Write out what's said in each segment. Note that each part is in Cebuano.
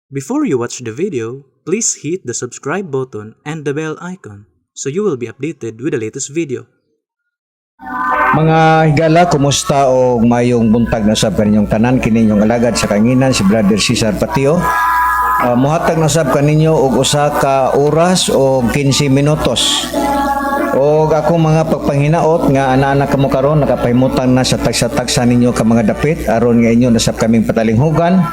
Before you watch the video, please hit the subscribe button and the bell icon so you will be updated with the latest video. Mga higala, kumusta o mayong buntag na sab kaninyong tanan? Kini inyong alagad sa kanginan, si Brother Cesar Patio. Muhatag na sab kaninyo og usa ka oras o 15 minutos. Og ako mga pagpanghinaot nga ana-ana kamo karon nakapahimutang na sa tagsa-tagsa ninyo ka mga dapit aron nga inyo nasab kaming patalinghugan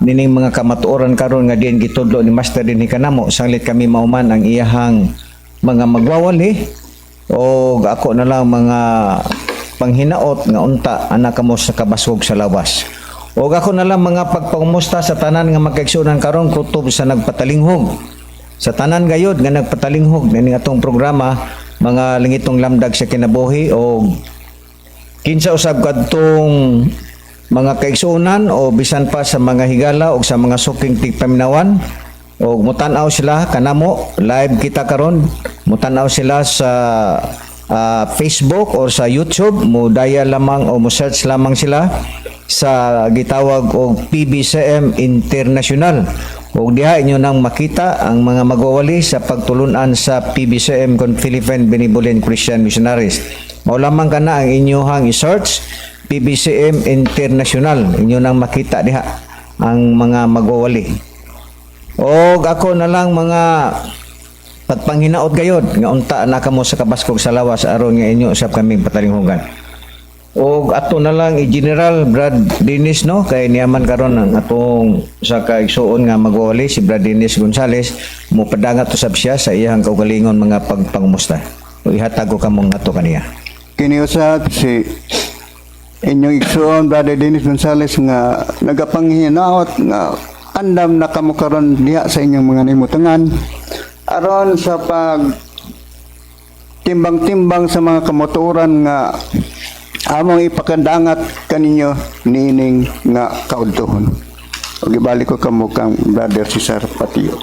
nining mga kamatuoran karon nga diin gitudlo ni Master dinhi kanamo sanglit kami mauman ang iyahang mga magwawali. O ako na lang mga panghinaot nga unta ana kamo sa kabaswog sa lawas. O ako na lang mga pagpangumusta sa tanan nga magkaigsuonan karon, kutob sa nagpatalinghog. Sa tanan gayod nga nagpatalinghog nining atong programa, Mga Lingitong Lamdag sa Kinabuhi, o kinsa usab kadtong mga kaigsuonan o bisan pa sa mga higala o sa mga suking tigpaminawan o mutan-aw sila kanamo. Live kita karon, mutan-aw sila sa Facebook or sa YouTube, mo-dial lamang o mo search lamang sila sa gitawag og PBCM International ug diha inyo nang makita ang mga magwawali sa pagtulunan sa PBCM kon Philippine Benevolent Christian Missionaries. Mao lamang kana ang inyohang i-search, PBCM International, inyo nang makita diha ang mga magwawali. Og ako na lang mga pagpanghinaot gayod nga unta na kamo sa kabaskog sa lawas aron nga inyo usab kaming patalinghugan. Og ato na lang i-general Brad Dennis, no, kay niyaman karon ang atong sa kaigsuon nga magwawali, si Brad Dennis Gonzales, mo padangat usab siya sa iyang kaugalingon mga pagpangumusta. O ihatag ko kamong ato kaniya. Kini usab si inyong igsuon, Brother Dennis Gonzales, nga nagapanghinaot nga andam na kamo karon diha sa inyong mga nimutangan aron sa pag timbang-timbang sa mga kamatuoran nga among ipakandangat kaninyo niining nga kaudtohon. Ug ibalik ko kamo kang Brother Cesar Patio.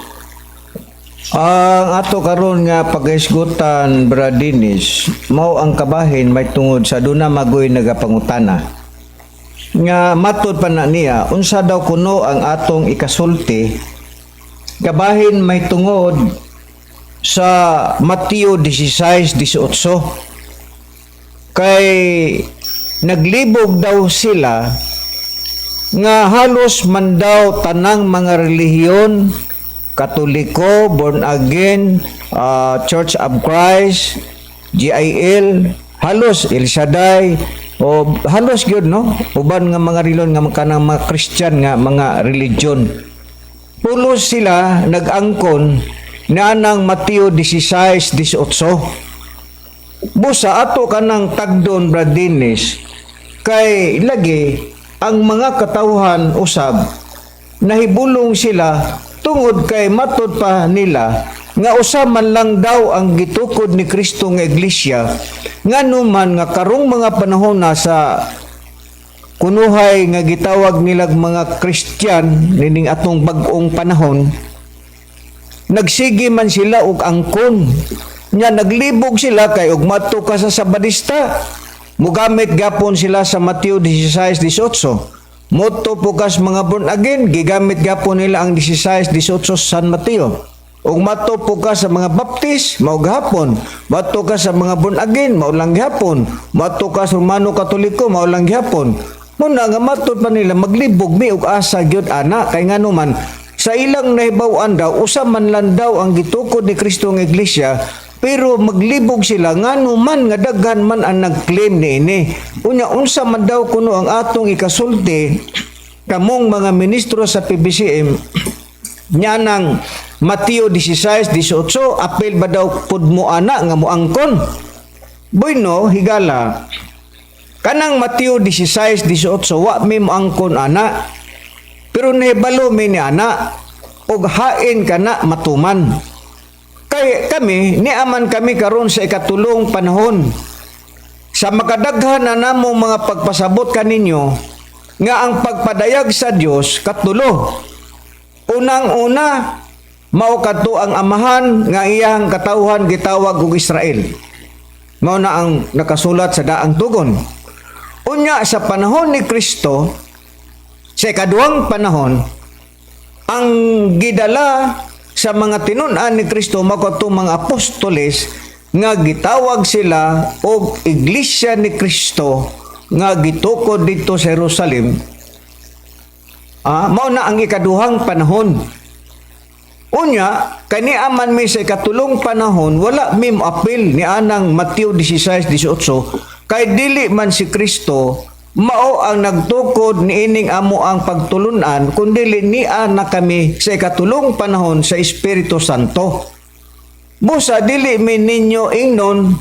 Ang ato karon nga paghisgutan, Brad Dennis, mao ang kabahin may tungod sa duna magoy nagapangutana nga matod pa na niya unsa daw kuno ang atong ikasulti kabahin may tungod sa Mateo 16:18, kay naglibog daw sila nga halos man daw tanang mga relihiyon, Katoliko, Born Again, Church of Christ, GIL, halos El Shaddai, o halos gyud, no, uban nga mga relihiyon nga kanang mga Christian nga mga religion. Pulos sila nag-angkon na anang Mateo 16:18. Busa ato kanang tagdon, Brad Dennis, kay lagi ang mga katawhan usab nahibulong sila tungod kay matod pa nila nga usa man lang daw ang gitukod ni Kristo nga iglesia, ngano man nga karong mga panahon na sa kunuhay nga gitawag nilag mga Christian nining atong bag-ong panahon, nagsige man sila og angkon nya. Naglibog sila kay og madto ka sa Sabadista, mugamit gapon sila sa Mateo 16:18. Moadto po kas mga born again, gigamit gapon nila ang 16:18 San Mateo. Ug madto po ka sa mga Baptist, mao gihapon. Madto ka sa mga born again, mao lang gihapon. Madto ka sa Romano Katoliko, mao lang gihapon. Muna nga matod pa nila maglibog mi og asa gyud ana, kay ngano man sa ilang nahibaw-an daw usa man lang daw ang gitukod ni Kristo nga iglesia, pero maglibog sila ngano man nga daghan man ang nag-claim niini. Unya unsa man daw kuno ang atong ikasulti kamong mga ministro sa PBCM nya nang Mateo 16:18, apil ba daw pud mo ana nga moangkon? Bueno, higala, kanang Mateo 16:18, wa mi moangkon ana, pero nahibalo mi ni ana og hain kana matuman. Kay kami, niaman kami karon sa ikatulong panahon. Sa makadaghan na namong mga pagpasabot kaninyo nga ang pagpadayag sa Dios katulo. Unang-una, mao kadto ang Amahan nga iyang katawhan gitawag og Israel. Mao na ang nakasulat sa Daang Tugon. Unya sa panahon ni Kristo, sa ikaduhang panahon, Ang gidala sa mga tinun-an ni Kristo mao kadtong mga apostoles nga gitawag sila og Iglesia ni Kristo nga gitukod dito sa Jerusalem. Mao na ang ikaduhang panahon. Unya, kani aman mi sa ikatulong panahon, wala mi apil ni anang Mateo 16:18 kay dili man si Kristo mao ang nagtukod niining amo ang pagtulunan, kundili niya na kami sa ikatulong panahon sa Espiritu Santo. Busa dili mi ninyo ingnon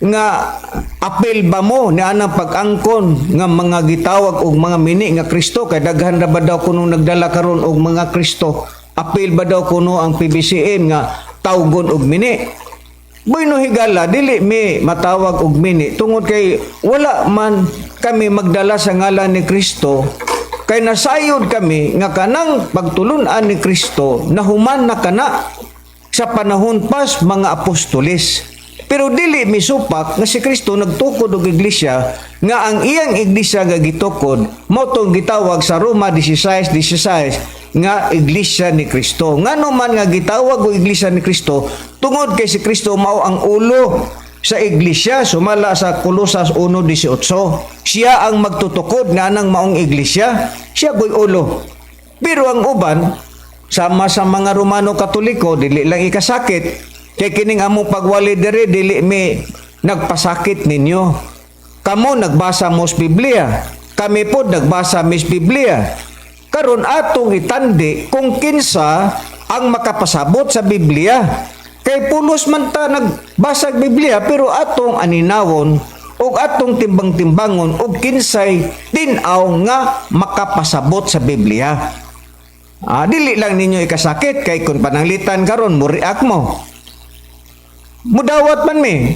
nga apil ba mo ni anang pag-angkon nga mga gitawag og mga mini nga Kristo, kay daghan ra ba daw kuno nagdala karon og mga Kristo? Apil ba daw kuno ang PBCM nga tawgon og mini? Bueno, higala, dili mi matawag og mini tungod kay wala man kami magdala sa ngalan ni Kristo, kay nasayod kami nga kanang pagtulunan ni Kristo nahuman na kana sa panahon pas mga apostoles. Pero dili misupak nga si Kristo nagtukod og iglesia, nga ang iyang iglesia nga gitukod mao tong gitawag sa Roma 16:16 nga Iglesia ni Kristo. Ngano man nga gitawag og Iglesia ni Kristo? Tungod kay si Kristo mao ang ulo sa iglesia sumala sa Kolosas 1:18. Siya ang magtutukod nga anang maong iglesia, siya goy ulo. Pero ang uban, sama sa mga Romano Katoliko, dili lang ikasakit kay kining among pagwali diri, dili mi nagpasakit ninyo. Kamo nagbasa mo sa Biblia, kami po nagbasa mis Biblia. Karon atong itandi kung kinsa ang makapasabot sa Biblia. Kay pulos man ta nagbasa og Biblia, pero atong aninawon ug atong timbang-timbangon og kinsay tin-aw nga makapasabot sa Biblia. Dili lang ninyo ikasakit kay kung pananglitan karon mo react mo. Mudawat man mi.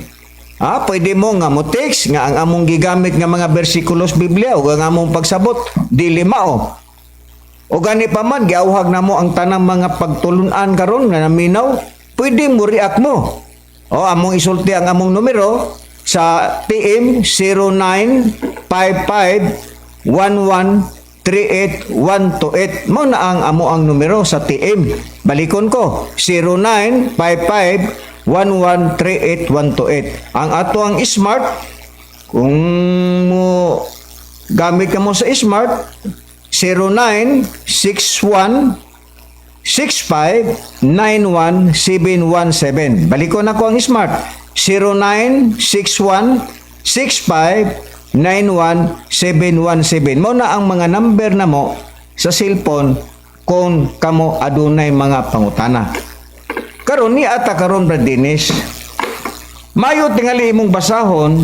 Pwede mo nga mo text nga ang among gigamit nga mga bersikulos Biblia ug ang among pagsabot dili mao. O gani pa man giawhag namo ang tanang mga pagtulunan karon nga naminaw, pwede mo react mo. O among isulti ang among numero sa TM 0955 11 38128. Mao na ang amo ang numero sa TM. Balikon ko, 0955 11 38128. Ang ato ang Smart, kung mo gamit ka mo sa Smart, 0961 6591717. Balikon ako ang Smart. 0961 6591717. Mao na ang mga number na mo sa cellphone kung kamo adunay mga pangutana. Karon ni ata karon, Brad Dennis. Mayo tingali imong basahon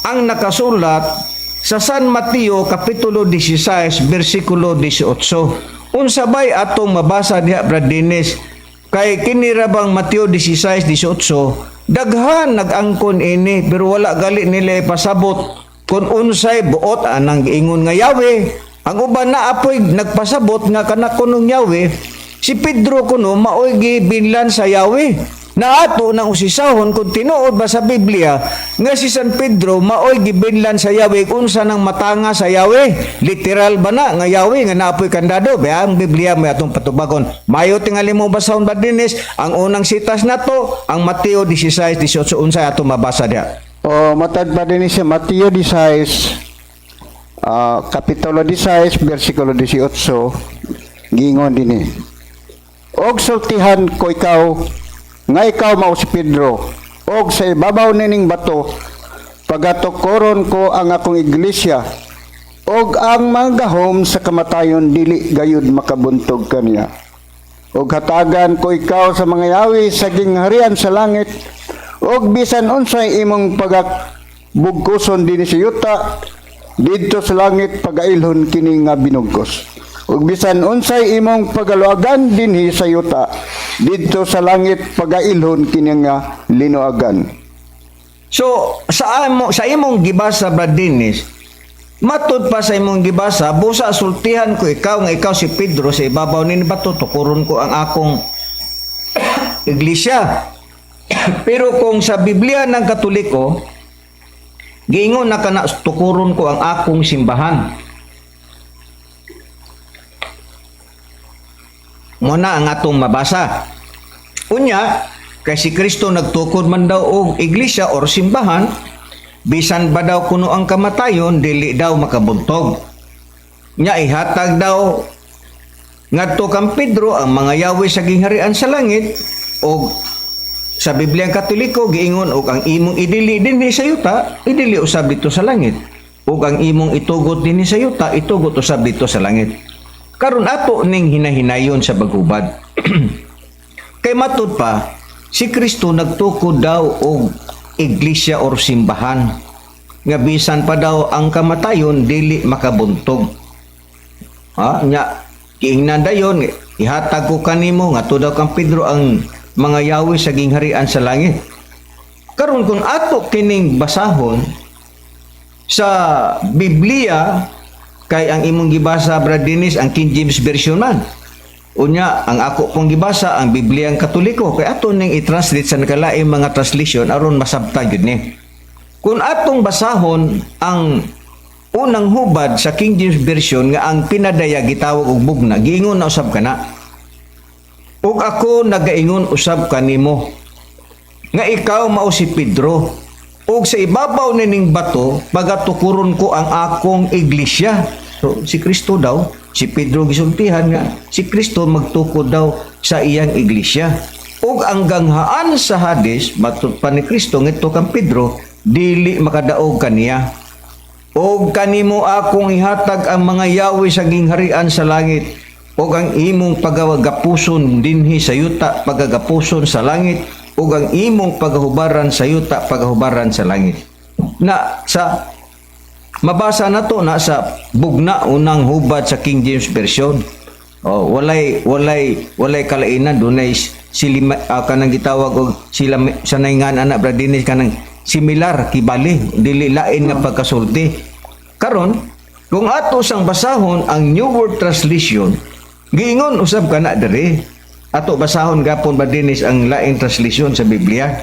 ang nakasulat sa San Mateo kapitulo 16 bersikulo 18. Unsa bay atong mabasa diha, Brad Dennis? Kay kini ra bang Mateo 16:18, daghan nag-angkon ini pero wala gali nila ipasabot kung unsay buot anang giingon nga Yahweh. Ang uban na apoy nagpasabot nga kana kunong Yahweh, si Pedro kuno maoy gibinlan sa Yahweh. Na ato nang usisahon kung tinuod ba sa Biblia nga si San Pedro maoy gibinlan sa Yahweh, unsa nang matanga sa Yahweh. Literal ba na nga Yahweh nga naapoy kandado ba? Ang Biblia may atong patubagon. Mayo tingali mo basahon ba, Dennis, ang unang sitas nato, ang Mateo 16:18, unsa atong mabasa diha? O matad pa din siya Mateo 16, kapitulo 16 bersikulo 18, giingon dinhi. Og sultihan ko ikaw nga ikaw mao si Pedro, og sa ibabaw nining bato pagatukoron ko ang akong iglesia, og ang mga gahom sa kamatayon dili gayud makabuntog kaniya. Og hatagan ko ikaw sa mga yawi sa gingharian sa langit, og bisan unsay imong pagabugkoson dinhi sa yuta, didto sa langit pagailhon kini nga binugkos. Ug bisan unsay imong pagaluagan dinhi sa yuta, didto sa langit pagailhon kini nga linuagan. So sa imong gibasa, Brad Dennis, matud pa sa imong gibasa, busa sultihan ko ikaw nga ikaw si Pedro, sa ibabaw nini bato tukuron ko ang akong iglesia. Pero kung sa Biblia ng Katoliko, giingon na kana tukuron ko ang akong simbahan. Mo na ang atong mabasa. Unya, kay si Kristo nagtukod man daw og iglesia or simbahan, bisan ba daw kuno ang kamatayon, dili daw makabuntog. Nya ihatag daw ngadto kang Pedro ang mga yawi sa gingharian sa langit, og sa Biblia Katoliko giingon og ang imong idili dinhi sa yuta, idili usab dito sa langit, ug ang imong itugot dinhi sa yuta, itugot usab dito sa langit. Karon, ato ning hinahinayon sa paghubad kay matud pa si Kristo nagtukod daw og iglesia or simbahan nga bisan pa daw ang kamatayon, dili makabuntog. Ha, nya giingnan dayon, ihatag ko kanimo, nga daw kang Pedro, ang mga yawi sa gingharian sa langit. Karon, kung ato kining basahon sa Biblia, kay ang imong gibasa, Brad Dennis, ang King James Version man. Unya, ang ako pong gibasa, ang Biblia ang Katoliko, kay ato ning i-translate sa nakalaing mga translation aron masabtan gyud ni. Kung atong basahon ang unang hubad sa King James Version nga ang pinadaya gitawag og bugna, giingon na usab kana. "Ug ako nagaingon usab kanimo nga ikaw mao si Pedro, ug sa ibabaw nining bato pagatukuron ko ang akong iglesia." So si Kristo daw, si Pedro gisultihan nga si Kristo magtukod daw sa iyang iglesia. "Ug ang ganghaan sa Hades," matud pa ni Kristo ngadto kang Pedro, "dili makadaog kaniya. Ug kanimo akong ihatag ang mga yawi sa gingharian sa langit, ug ang imong pagagapuson dinhi sa yuta, pagagapuson sa langit, ug ang imong pagahubaran sa yuta, pagahubaran sa langit." Na sa mabasa na to na sa bugna, unang hubad sa King James Version. Oh, walay kalainan, dunay sila kanang gitawag og sila sanayngan ana, Brad Dennis, kanang similar kibali, dili lain nga pagkasulti. Karon, kung ato sang basahon ang New World Translation, giingon usab kana diri. Ato basahon gapon, Brad Dennis, ang laing translation sa Biblia.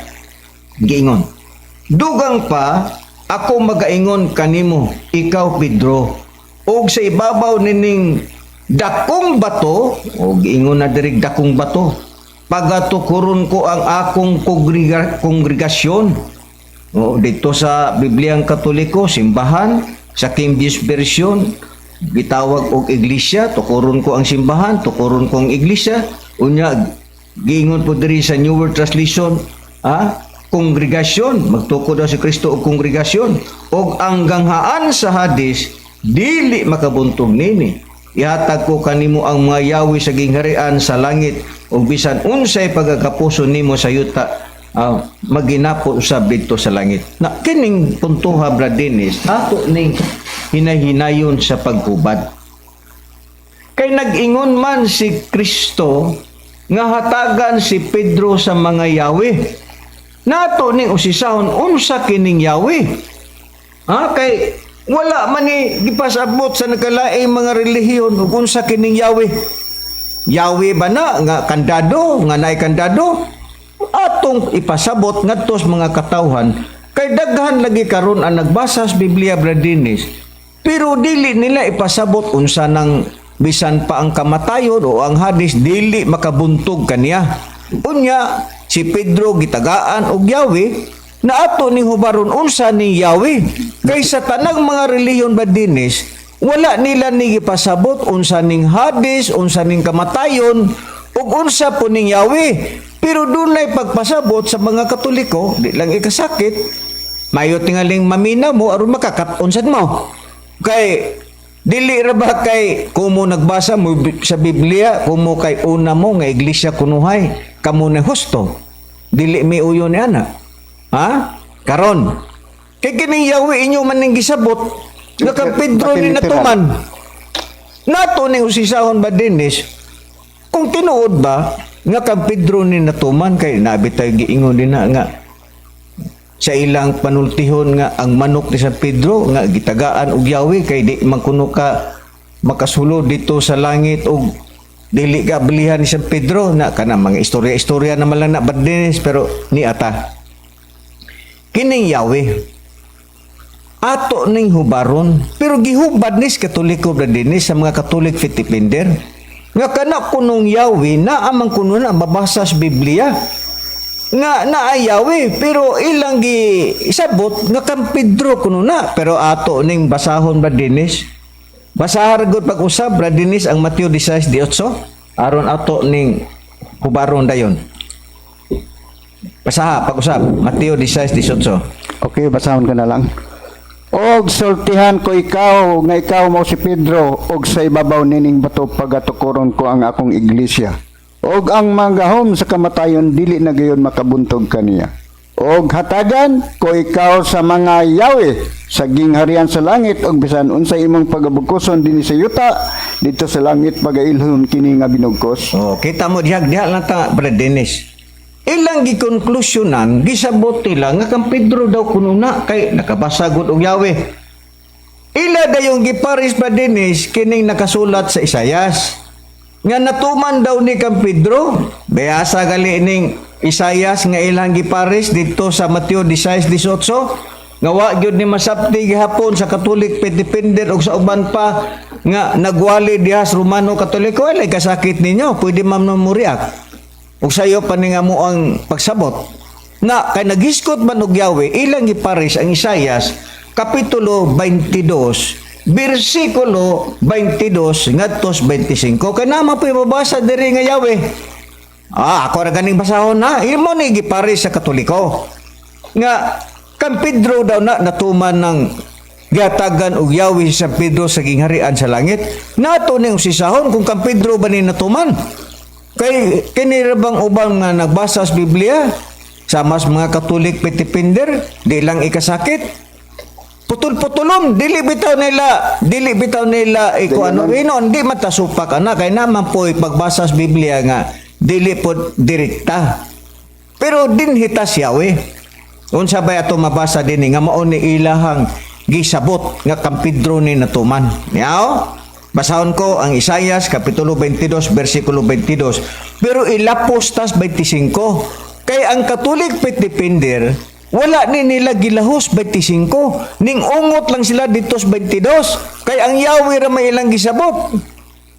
Giingon, "Dugang pa, ako magaingon kanimo, ikaw Pedro, ug sa ibabaw nining dakong bato," o giingon na diri dakong bato, "pagatukuron ko ang akong kongregasyon." O, dito sa Bibliang Katoliko, simbahan. Sa King James Version, gitawag og iglesia, tukuron ko ang simbahan, tukuron ko ang iglesia. Unya, giingon po diri sa New World Translation, kongregasyon, magtukod daw si Kristo og kongregasyon. "Og ang ganghaan sa Hades, dili makabuntog nini. Ihatag ko kanimo ang mga yawi sa gingharian sa langit, ug bisan unsay pagagapuso nimo sa yuta, maginapo usab didto sa langit." Na kining puntuha, Brad Dennis, ato ning hinahinayon sa paghubad. Kay nag-ingon man si Kristo nga hatagan si Pedro sa mga yawi. Nato ning usisahon unsa kining yawi. Ha, kay wala man ni gipasabot sa nakalaing mga relihiyon ug unsa kining yawi. Yawi ba na nga kandado, nga naay kandado? Atong ipasabot ngadto sa mga katawhan kay daghan lagi karon ang nagbasa sa Biblia, Brad Dennis, pero dili nila ipasabot unsa nang bisan pa ang kamatayon o ang Hades, dili makabuntog kaniya. Unya si Pedro gitagaan og yawi, na ato ning hubaron unsa ning yawi. Kay sa tanang mga relihiyon ba, Dennis, wala nila ni gipasabot unsa ning Hades, unsa ning kamatayon, ug unsa po ning yawi. Pero dunay pagpasabot sa mga Katoliko, di lang ikasakit, mayo tingaling mamina mo aron makakat-on sad mo. Kay dili ra ba kay kumo nagbasa mo sa Biblia, kumo kay una mo nga iglesia kunuhay, kamo na husto. Dili mi uyon ni ana. Ha? Karon. Kay kining yawi, inyo man ning gisabot nga kang Pedro ni Pati literal. Natuman. Nato ning usisahon ba, Dennis? Kung tinuod ba nga kang Pedro ni natuman, kay nabi tayo giingon din na nga sa ilang panultihon nga ang manok ni San Pedro nga gitagaan og yawi kay di man kuno ka makasulod dito sa langit og dili ka bilihan ni San Pedro, na kana mga istorya-istorya naman lang na, Brad Dennis, pero ni ata kining yawi ato ning hubaron, pero gihubad nis Katoliko, Brad Dennis, sa mga Catholic faith defender. Nga kana kunong Yahweh naa man kuno na mabasa sa Biblia nga naa Yahweh, pero ilang gi isabot nga kang Pedro kuno na. Pero ato ning basahon ba, Dennis? Basahan gud pag-usab, Brad Dennis, ang Mateo 16:18 aron ato ning hubaron dayon. Basaha pag-usab Mateo 16:18. Okay, basahon ko na lang. Og sultihan ko ikaw nga ikaw mao si Pedro, og sa ibabaw nining bato pagatukoron ko ang akong iglesia. Og ang mga gahom sa kamatayon dili na gayon makabuntog kaniya. Og hatagan ko ikaw sa mga yawe sa gingharian sa langit, og bisan unsa imong pagabugkoson dinhi sa yuta, didto sa langit pagailhon kini nga binugkos. Oh, kita mo diha diha lang ta, Brad Dennis. Ilang gikonklusyonan, gisabot nila nga kang Pedro daw kuno na kay nakabasa gud og Yahweh. Ila dayong giparis, Brad Dennis, kining nakasulat sa Isayas. Nga natuman daw ni kang Pedro, bayasa gali ning Isayas nga ilang giparis didto sa Mateo 16:18 nga wa gyud ni masabti gihapon sa Catholic Faith Defender og sa uban pa nga nagwali diha sa Romano Katoliko. Walay kasakit ninyo, pwede man mo react ug sayo pa ni nga mo ang pagsabot na kay naghisgot man og Yahweh. Ilang giparis ang Isayas kapitulo 22 bersikulo 22 ngadto 25 kay nama po mabasa diri nga Yahweh. Ah, ako ra ganing basahon na. Imo ni giparis sa Katoliko nga kang Pedro daw na natuman ng gihatagan og Yahweh si San Pedro sa gingharian sa langit. Nato ning usisahon kung kang Pedro ba ni natuman. Kay kini ra bang ubang nga nagbasa sa Biblia sama sa mga Catholic Faith Defender, di lang ikasakit. Putol-putulon, dili bitaw nila iko ano inon, di matasupak ana kay naman po pagbasa sa Biblia nga dili po direkta. Pero dinhi ta sa Yahweh. Unsa ba ato mabasa dinhi nga mao ni ilahang gisabot nga kang Pedro ni natuman? Yaw? Basahon ko ang Isayas kapitulo 22 bersikulo 22. Pero ilapos tas 25. Kay ang Catholic Faith Defender wala ni nila gilahos 25. Ning ungot lang sila dito sa 22. Kay ang Yahweh ra may ilang gisabot.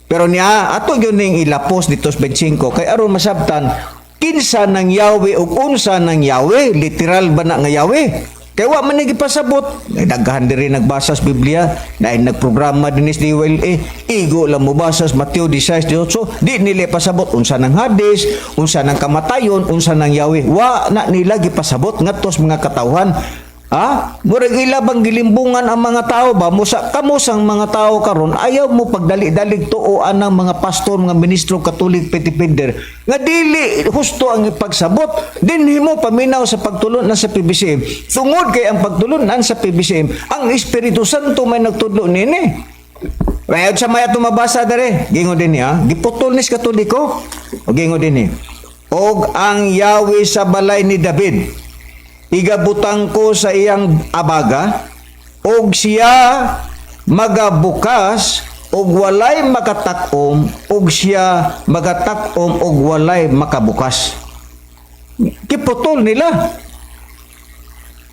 Pero niya ato gyud ning ilapos dito sa 25 kay aron masabtan kinsa ng Yahweh ug unsa ng Yahweh, literal ba na nga Yahweh? Kay wa man ni gipasabot. Ay, daghan diri nagbasa sa Biblia, dahil nagprograma din ni DWLA, igo lang mobasa sa Mateo 16:18, di nila pasabot unsa ng Hades, unsa ng kamatayon, unsa ng Yahweh. Wa na nila gipasabot ngadto sa mga katawhan. Ah, murag ila bang gilimbungan ang mga tao ba? Musa kamo sang mga tao karon ayaw mo pagdali-dalig tuoan ng mga pastor, mga ministro Catholic Faith Defender nga dili husto ang ipagsabot. Dinhi mo paminaw sa pagtulon-an sa PBCM. Tungod kay ang pagtulon-an sa PBCM, ang Espiritu Santo may nagtudlo nini. May sa maya tumabasa dere, gingon din niya, giputol ni sa Katoliko. O gingon din ni. Og ang Yahweh sa balay ni David igabutang ko sa iyang abaga, og siya magabukas og walay makatak-om, og siya magatak-om og walay makabukas. Giputol nila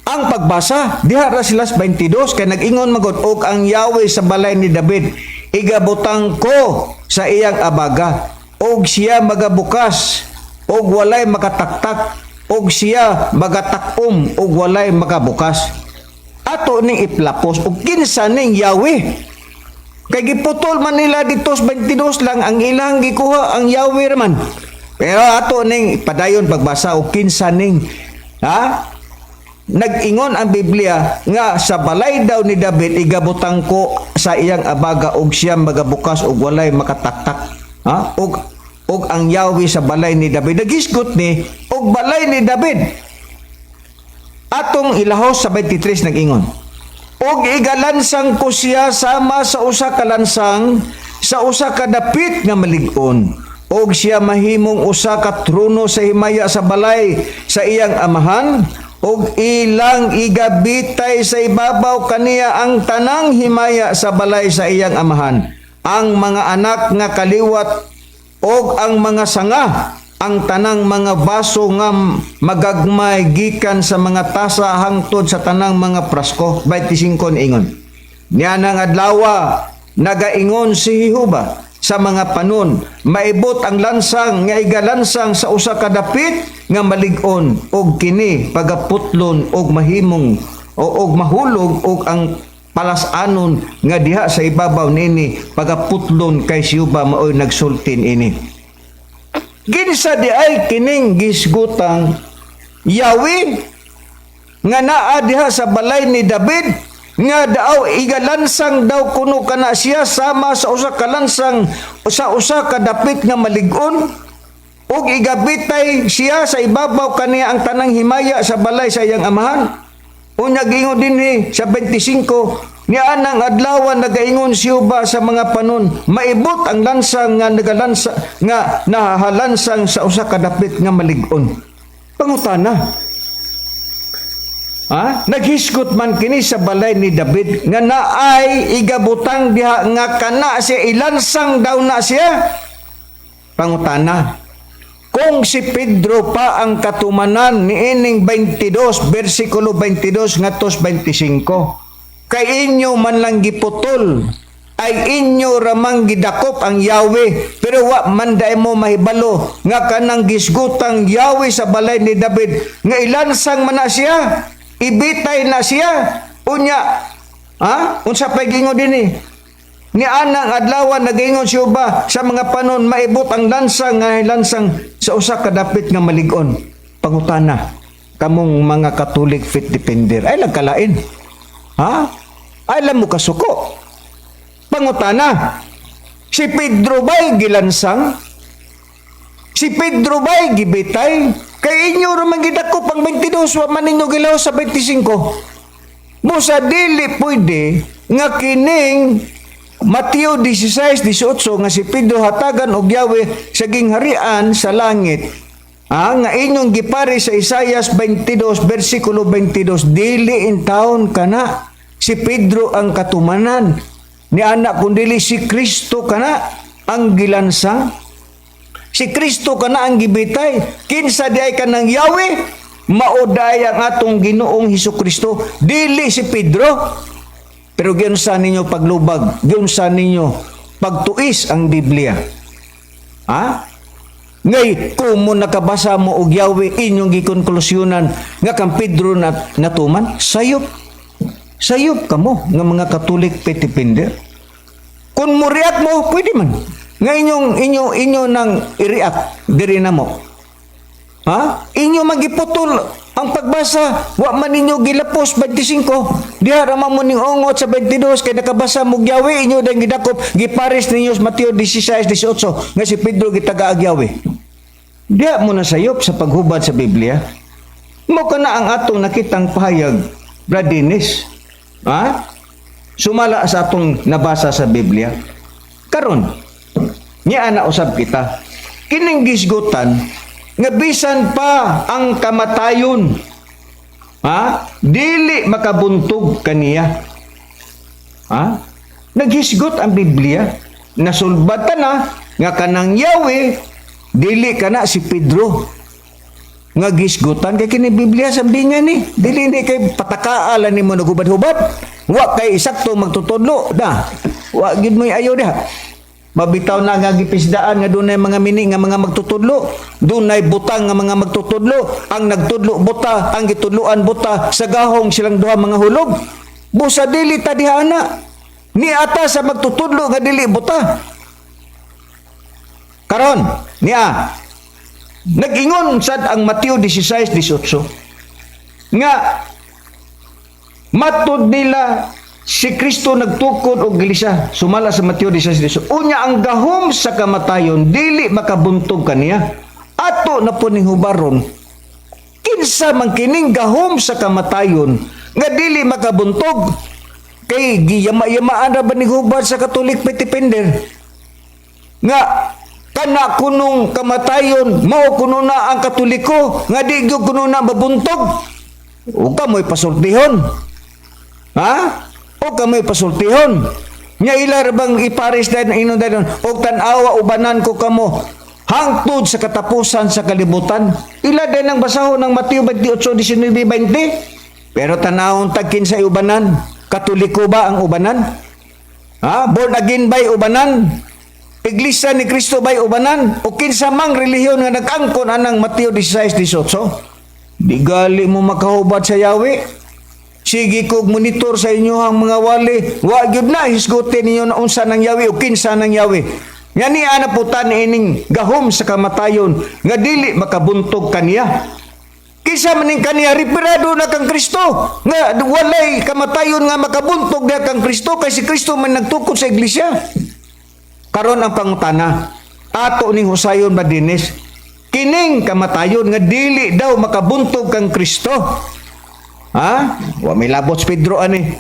ang pagbasa diha ra sila sa 22 kay nag-ingon magod og ang Yahweh sa balay ni David igabutang ko sa iyang abaga, og siya magabukas og walay makataktak, og siya magatakom og walay makabukas. Ato ning iplapos og kinsa ning Yahweh kay giputol man nila dito sa 22 lang ang ilang gikuha, ang Yahweh man. Pero ato ning padayon pagbasa og kinsa ning, ha. Nag-ingon ang Biblia nga sa balay daw ni David igabutang ko sa iyang abaga og siya magabukas og walay makataktak, ha, og ang Yahweh sa balay ni David, nagisgot ni og balay ni David. Atong ilahos sa 23. Nag-ingon, og igalansang ko siya sama sa usa ka lansang sa usa ka dapit nga malig-on, og siya mahimong usa ka trono sa himaya sa balay sa iyang amahan, og ilang igabitay sa ibabaw kaniya ang tanang himaya sa balay sa iyang amahan, ang mga anak nga kaliwat og ang mga sanga, ang tanang mga baso nga magagmay gikan sa mga tasa hangtod sa tanang mga prasko. 25, ingon niya, nang adlawa nagaingon si Jehova sa sa mga panon, maibot ang lansang nga igalansang sa usa ka dapit nga malig-on, og kini pagaputlon og mahimong o og mahulog, og ang palas-anon nga diha sa ibabaw nini pagaputlon, kay si Jehova maoy nagsulti niini. Kinsa diay kining gisgutang Yahweh nga naa diha sa balay ni David nga daaw igalansang daw kuno kana siya sama sa usa ka lansang sa usa ka dapit nga malig-on, ug igabitay siya sa ibabaw kaniya ang tanang himaya sa balay sa iyang amahan? Unya giingon dinhi sa 25, "Ni anang adlaw nagaingon si Jehova sa mga panon, maibot ang lansang nga nagalansa nga nahalansang sa usa ka dapit nga malig-on." Pangutana. Ha? Naghisgot man kini sa balay ni David nga naay igabutang diha nga kana siya ilansang daw na siya. Pangutana. Kung si Pedro pa ang katumanan niining 22 versikulo 22 ngadto 25, kay inyo man lang giputol, ay inyo ramang gidakop ang Yahweh, pero wa man dai mo mahibalo nga kanang gisgutang Yahweh sa balay ni David nga ilansang man na siya, ibitay na siya. Unya, ha, unsa pay gingon dinhi? "Ni anang adlaw nagaingon si Jehova sa mga panon, maibot ang lansang nga lansang sa usa ka dapit nga malig-on." Pangutana, kamong mga Catholic faith defender ay nagkalain. Ha? Ay alam mo kasuko. Pangutana, si Pedro ba'y gilansang? Si Pedro ba'y gibitay? Kay inyo ra man gidakop ang 22, wa man ninyo gilaw sa 25. Busa dili pwede nga kining Mateo 16:18 nga si Pedro hatagan og Yahweh sa gingharian sa langit. Ah, nga inyong gipare sa Isayas 22 versikulo 22, dili in taon kana si Pedro ang katumanan ni anak, kun dili si Kristo kana ang gilansang. Si Kristo kana ang gibitay. Kinsa diay kanang Yahweh? Mao diay ang atong Ginoong Hesus Kristo, dili si Pedro. Pero giunsa ninyo paglubag, giunsa ninyo pagtuis ang Biblia? Ha? Ngay, kung mo nakabasa mo og Yahweh, inyong gikonklusyonan nga kang Pedro na natuman, sayop. Sayop kamo nga mga Catholic faith defender. Kung mo react mo, pwede man. Nga inyong inyo inyo nang i-react diri na mo. Ha? Inyo magiputol ang pagbasa, wa man ninyo gilapos 25. Diha ra man mo ning ungot sa 22 kay nakabasa mo Yahweh, inyo dang gidakop, gipares ninyo sa Mateo 16:18 nga si Pedro gitagaag Yahweh. Diha mo na sayop sa paghubad sa Biblia. Mo kana ang atong nakitang pahayag, Brad Dennis. Ha? Sumala sa atong nabasa sa Biblia. Karon, niya na usab kita. Kining gisgutan nga bisan pa ang kamatayon, ha, dili makabuntog kaniya. Ha? Naghisgot ang Biblia, nasulbatan na nga kanang Yahweh dili kana si Pedro nga gisgutan, kay kini Biblia sa nga ni dili ni kay patakaalan nimo naghubad-hubad, wa kay sakto magtutudlo da, wa gid mo ayo diha. Mabitaw na nga gipisdaan nga dunay mga mini nga mga magtutudlo, dunay butang nga mga magtutudlo. Ang nagtudlo buta, ang gitudloan buta, sa gahong silang duha mga hulog. Busa dili ta diha ana. Ni ata sa magtutudlo nga dili buta. Karon, niya nag-ingon sad ang Mateo 16:18 nga matud nila si Kristo nagtukod og iglesia sumala sa Mateo 16:18. Unya ang gahom sa kamatayon dili makabuntog kaniya. Ato na po ning hubaron, kinsa man kining gahom sa kamatayon nga dili makabuntog, kay giyama-yamaan ra ba ning hubad sa Catholic faith defender nga kana kunong kamatayon mao kuno na ang Katoliko nga di gyud kuno na mabuntog? O kamoy pasultihon, ha? O kamoy pasultihon nya ila ra bang ipares dahil inon dahil, "Og tan-awa, ubanan ko kamo hangtod sa katapusan sa kalibutan"? Ila din ang basahon ng Mateo 28, 19, 20. Pero tanawon tag kinsay ubanan. Katoliko ba ang ubanan? Ha? Born again ba'y ubanan? Iglesia ni Cristo bay ubanan o kinsa mang relihiyon nga nag-angkon anang Mateo 16:18? Di gali mo makahubad sa yawi. Sige kog monitor sa inyo ang mga wali. Wa gyud na hisgutin ninyo na unsa nang yawi o kinsa nang yawi. Nga ni ana putan ining gahom sa kamatayon nga dili makabuntog kaniya. Kinsa man ning kaniya, referado na kang Kristo. Nga walay kamatayon nga makabuntog diha kang Kristo kay si Kristo man nagtukod sa iglesia. Karon ang pangutana, ato ning husayon ba, Dennis? Kining kamatayon nga dili daw makabuntog kang Kristo. Ha? Wa may labot si Pedro ani.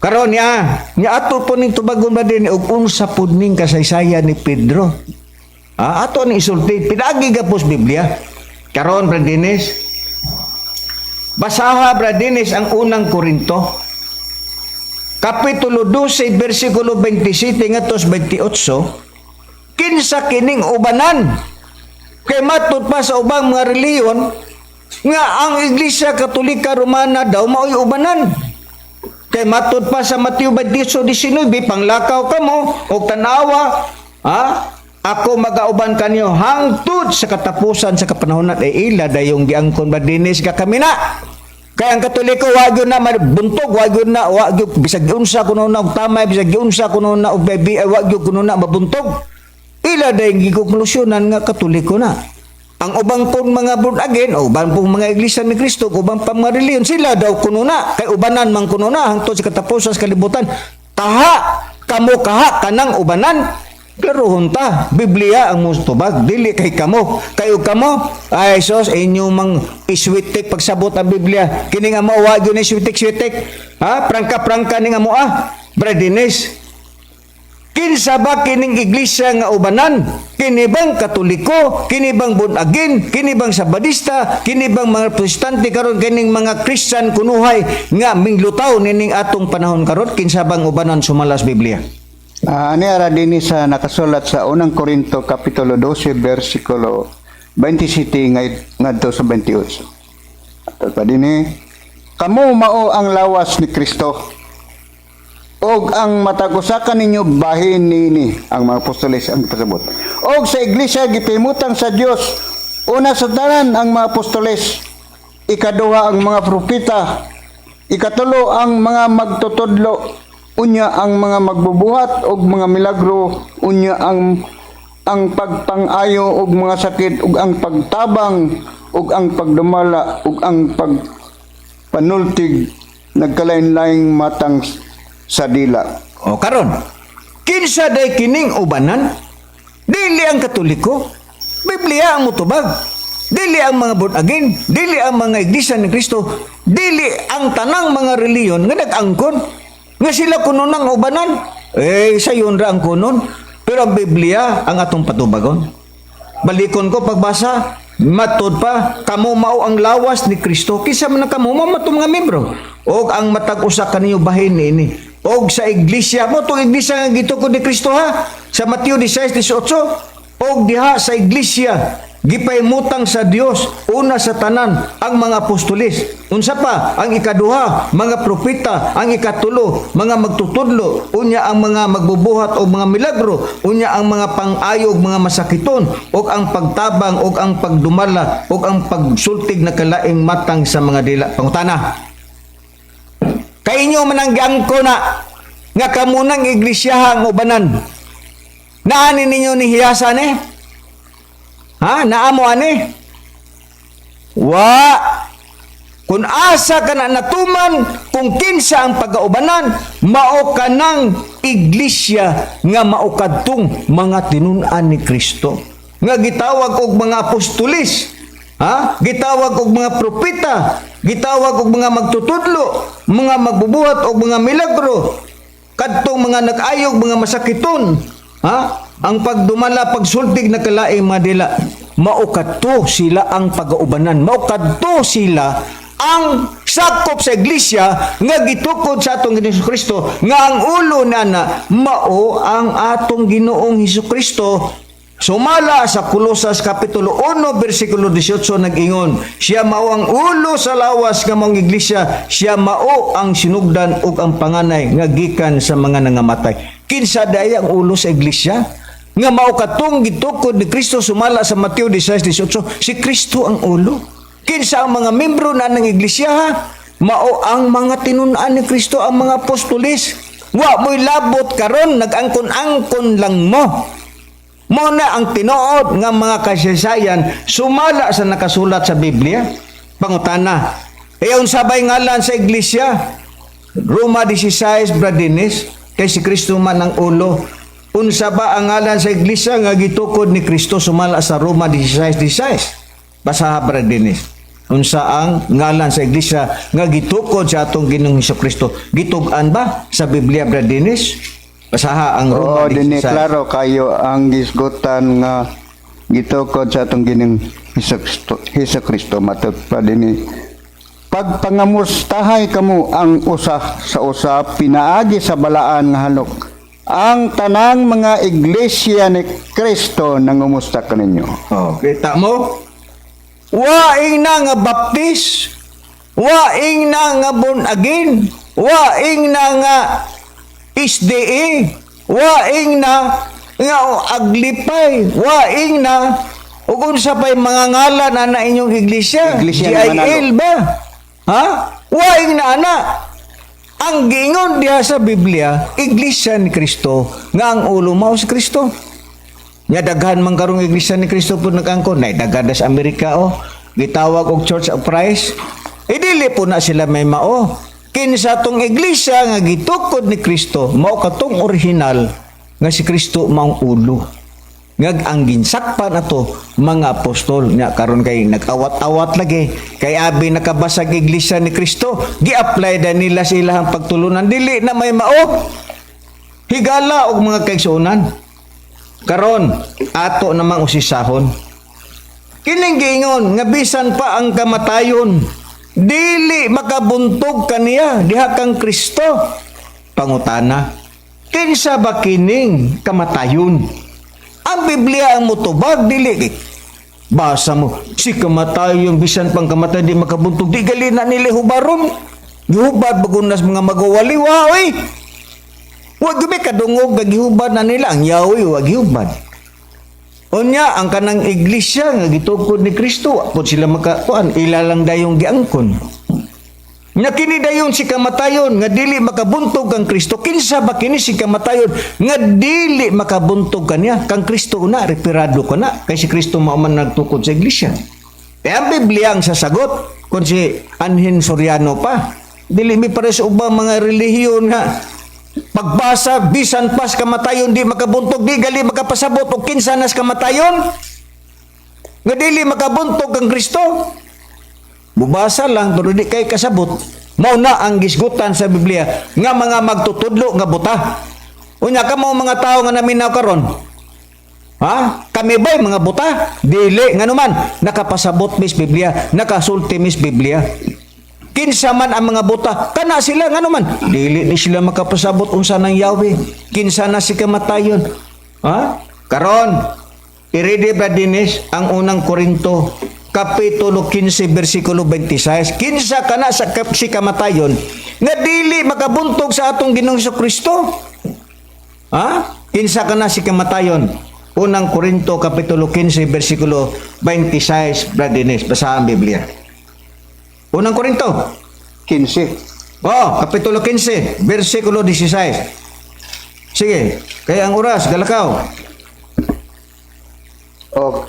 Karon niya, nya ato po ning tubagon ba din og unsa pud ning kasaysayan ni Pedro. Ha? Ato ni isulti pinaagi gapos Biblia. Karon, Brad Dennis, basaha, Brad Dennis, ang Unang Korinto. Kapitulo 12, versikulo 27 ngadto sa 28. Kinsa kining ubanan? Kay matud pa sa ubang mga reliyon nga ang Iglesia Katolika Romana daw mao'y ubanan. Kay matud pa sa Mateo 28:19, panglakaw kamo og tanawa, ha? Ako magauban kanyo hangtod sa katapusan sa kapanahonan. Eh ila dayong giangkon ba, dinis ka kami na. Kay ang Katoliko wa gyud na buntog, wa gyud na, wa gyud, bisag giunsa kuno na og tamay, bisag giunsa kuno na og baby, ay wa gyud kuno na mabuntog. Ila dayong gikonklusyonan nga Katoliko na. Ang ubang pong mga born again, o ubang pong mga Iglesia ni Cristo, ubang pang mga reliyon, sila daw kuno na, kay ubanan man kuno na, hangtod sa katapusan sa kalibutan. Kaha, kamo kaha, kanang ubanan, klarohon ta, Biblia ang mutubag, dili kay kamo. Kayo kamo, ay sos, inyo mang iswitik pagsabot ang Biblia. Kini nga mo, wa gyud ni iswitik-switik. Ha? Prangka-prangka ni nga mo ah. Brad Dennis, kinsa ba kining iglesia nga ubanan? Kini bang Katoliko? Kini bang born again? Kini bang Sabadista? Kini bang mga Protestante karon, kining mga Christian kunuhay nga minglutaw nining atong panahon karon? Kinsa bang ubanan sumala sa Biblia? Ani ara dinhi sa nakasulat sa Unang Korinto kapitulo 12 bersikulo 27 ngadto sa 28. Ato pa dinhi, kamo mao ang lawas ni Kristo og ang matag usa kaninyo bahin niini. Ang mga apostoles ang pasabot. Og sa iglesia gipimutang sa Dios, una sa tanan ang mga apostoles, ikaduha ang mga propeta, ikatulo ang mga magtutudlo, unya ang mga magbubuhat og mga milagro, unya ang pagpang-ayo og mga sakit ug ang pagtabang ug ang pagdumala ug ang pagpanultig nagkalain-laing matang sa dila. O karon, kinsa day kining ubanan? Dili ang Katoliko. Biblia ang mutubag. Dili ang mga born again, dili ang mga Iglesia ni Cristo, dili ang tanang mga reliyon nga nag-angkon nga sila kuno nang ubanan. Eh sayon ra ang kunon. Pero ang Biblia ang atong patubagon. Balikon ko pagbasa, matud pa, kamo mao ang lawas ni Kristo. Kinsa man ang kamo, mao man mga membro. Og ang matag usa kaninyo bahin niini. Og sa iglesia mo, tong iglesia nga gitukod ni Kristo ha, sa Mateo 16:18, og diha sa iglesia gipahimutang sa Dios, una sa tanan ang mga apostolis. Unsa pa? Ang ikaduha, mga propeta, ang ikatulo, mga magtutudlo, unya ang mga magbubuhat og mga milagro, unya ang mga pang-ayo og mga masakiton, ug ang pagtabang ug ang pagdumala ug ang pagsultig na kalaing matang sa mga dila. Pangutana, kay inyo man ang giangko na nga kamo nang iglesia ang ubanan. Naani ninyo ni hiyasa ni? Ha? Naamo ani? Wa. Kung asa ka na natuman, kung kinsa ang pagaubanan, mao ka ng iglesia nga mao kadtong mga tinun-an ni Kristo. Nga gitawag og mga apostolis, ha? Gitawag og mga propeta, gitawag og mga magtutudlo, mga magbubuhat og mga milagro, kadtong mga nag-ayog mga masakiton, ha? Ang pagdumala, pagsultig na kalaing mga dila, mao kadto sila ang pagaubanan, mao kadto sila ang sakop sa iglesia nga gitukod sa atong Ginoong Kristo, nga ang ulo nana mao ang atong Ginoong Hesus Kristo. Sumala sa Kolosas Kapitulo 1 versikulo 18, nag-ingon, siya mao ang ulo sa lawas nga maong iglesia, siya mao ang sinugdan ug ang panganay nga gikan sa mga nangamatay. Kinsa diay ang ulo sa iglesia? Nga mao katong gitukod ni Kristo sumala sa Mateo 16:18, si Kristo ang ulo. Kinsa ang mga membro na ng iglesia, ha? Mao ang mga tinun-an ni Kristo, ang mga apostoles. Wa mo'y labot karon, nag-angkon-angkon lang mo. Mao na ang tinuod nga mga kasaysayan sumala sa nakasulat sa Biblia. Pangutana, e unsa bay ngalan sa iglesia? Roma 16, Brad Dennis, kay si Kristo man ang ulo. Unsa ba ang ngalan sa iglesia nga gitukod ni Kristo sumala sa Roma 16:16? Basaha, Brad Dennis. Unsa ang ngalan sa iglesia nga gitukod sa atong Ginoong Hesus Kristo? Gitug-an ba sa Biblia, Brad Dennis? Basaha ang Oo, Roma dinhi 16. klaro kayo ang gisgutan nga gitukod sa atong Ginoong Hesus Kristo, Hesus Kristo matod pa dinhi. Pagpangamustahay kamo ang usa sa usa pinaagi sa balaan nga halok. Ang tanang mga iglesia ni Kristo nangumusta kaninyo. Oh, kita mo? Waing na nga baptis, waing na nga born again, waing na nga SDA, waing na nga aglipay, waing na ug unsa pay mga ngalan ana inyong iglesia? Iglesia ni Manalo. GIL ba? Ha? Waing na ana. Ang giingon diha sa Biblia, Iglesia ni Kristo, nga ang ulo mao si Kristo. Nya daghan man karong Iglesia ni Kristo pud nag-angkon. Nay daghan na sa Amerika oh. Gitawag og Church of Christ. E dili po na sila may mao. Kinsa tong iglesia nga gitukod ni Kristo, mao katong original nga si Kristo maong ulo. Ngag ang ginsakpan ato mga apostol. Nya karon kay nag-awat-awat lagi kay abi nakabasag iglesia ni Kristo, gi-apply da nila sa ilahang pagtulunan, dili na may mao. Higala og mga kaigsuonan. Karon ato namang usisahon kining giingon nga bisan pa ang kamatayon dili makabuntog kaniya diha kang Kristo. Pangutana, kinsa ba kining kamatayon? Ang Biblia ang mutubag, dili basa mo si kamatayon, bisan pang kamatayon di makabuntog. Di gali na nila hubaron, gihubad bagunas mga magawaliwa oy. Wa gyud kadungog nga gihubad na nila ang Yahweh, wa gihubad. Unya ang kanang iglesia nga gitukod ni Kristo, wa pud sila makakuan, ila lang dayong giangkon. Nya kini dayon si kamatayon nga dili makabuntog kang Kristo. Kinsa ba kini si kamatayon nga dili makabuntog kaniya? Kang Kristo una, referado ka na kay si Kristo mao man nagtukod sa iglesia. Kaya ang Biblia ang sasagot kung si Anhin Soriano pa. Dili mi pares ubang mga relihiyon nga pagbasa bisan pas kamatayon di makabuntog, di gali makapasabot og kinsa nas kamatayon nga dili makabuntog kang Kristo. Mubasa lang pero di kay kasabot. Mao na ang gisgutan sa Biblia nga mga magtutudlo nga buta. Unya kamo mga tao nga naminaw karon. Ha? Kami ba'y mga buta? Dili. Ngano man, nakapasabot mis Biblia, nakasulti mis Biblia. Kinsa man ang mga buta, kana sila, ngano man. Dili ni sila makapasabot unsa nang Yahweh. Kinsa na si kamatayon. Ha? Karon, i-ready ba Dennis ang Unang Korinto kapitulo 15 bersikulo 26? Kinsa kana sa si kamatayon nga dili makabuntog sa atong Ginoong Kristo? Ha? Kinsa kana si kamatayon? Unang Korinto kapitulo 15 bersikulo 26, Brad Dennis, basahan ang Biblia. Unang Korinto. 15. Oh, kapitulo 15, bersikulo 16. Sige, kaya ang oras, galakaw. O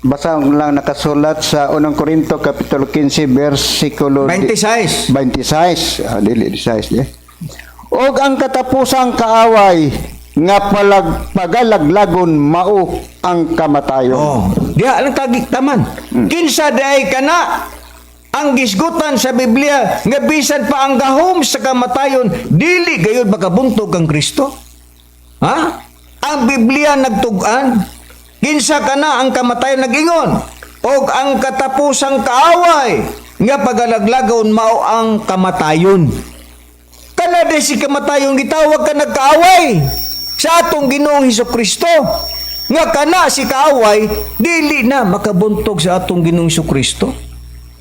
basta lang nakasulat sa Unang Korinto kapitulo 15 bersikulo 26. 26. Ah, dili 16 eh. Og ang katapusang kaaway nga palag pagalaglagon mao ang kamatayon. Oh, diha lang tagi taman. Kinsa diay kana ang gisgutan sa Biblia nga bisan pa ang gahom sa kamatayon dili gayud makabuntog kang Kristo? Ha? Ang Biblia nagtug-an. Kinsa kana ang kamatayon nag-ingon? Og ang katapusang kaaway nga pagalaglagon mao ang kamatayon. Kana di si kamatayon gitawag ka nagkaaway sa atong Ginoong Hesus Kristo. Nga kana si kaaway dili na makabuntog sa atong Ginoong Hesus Kristo.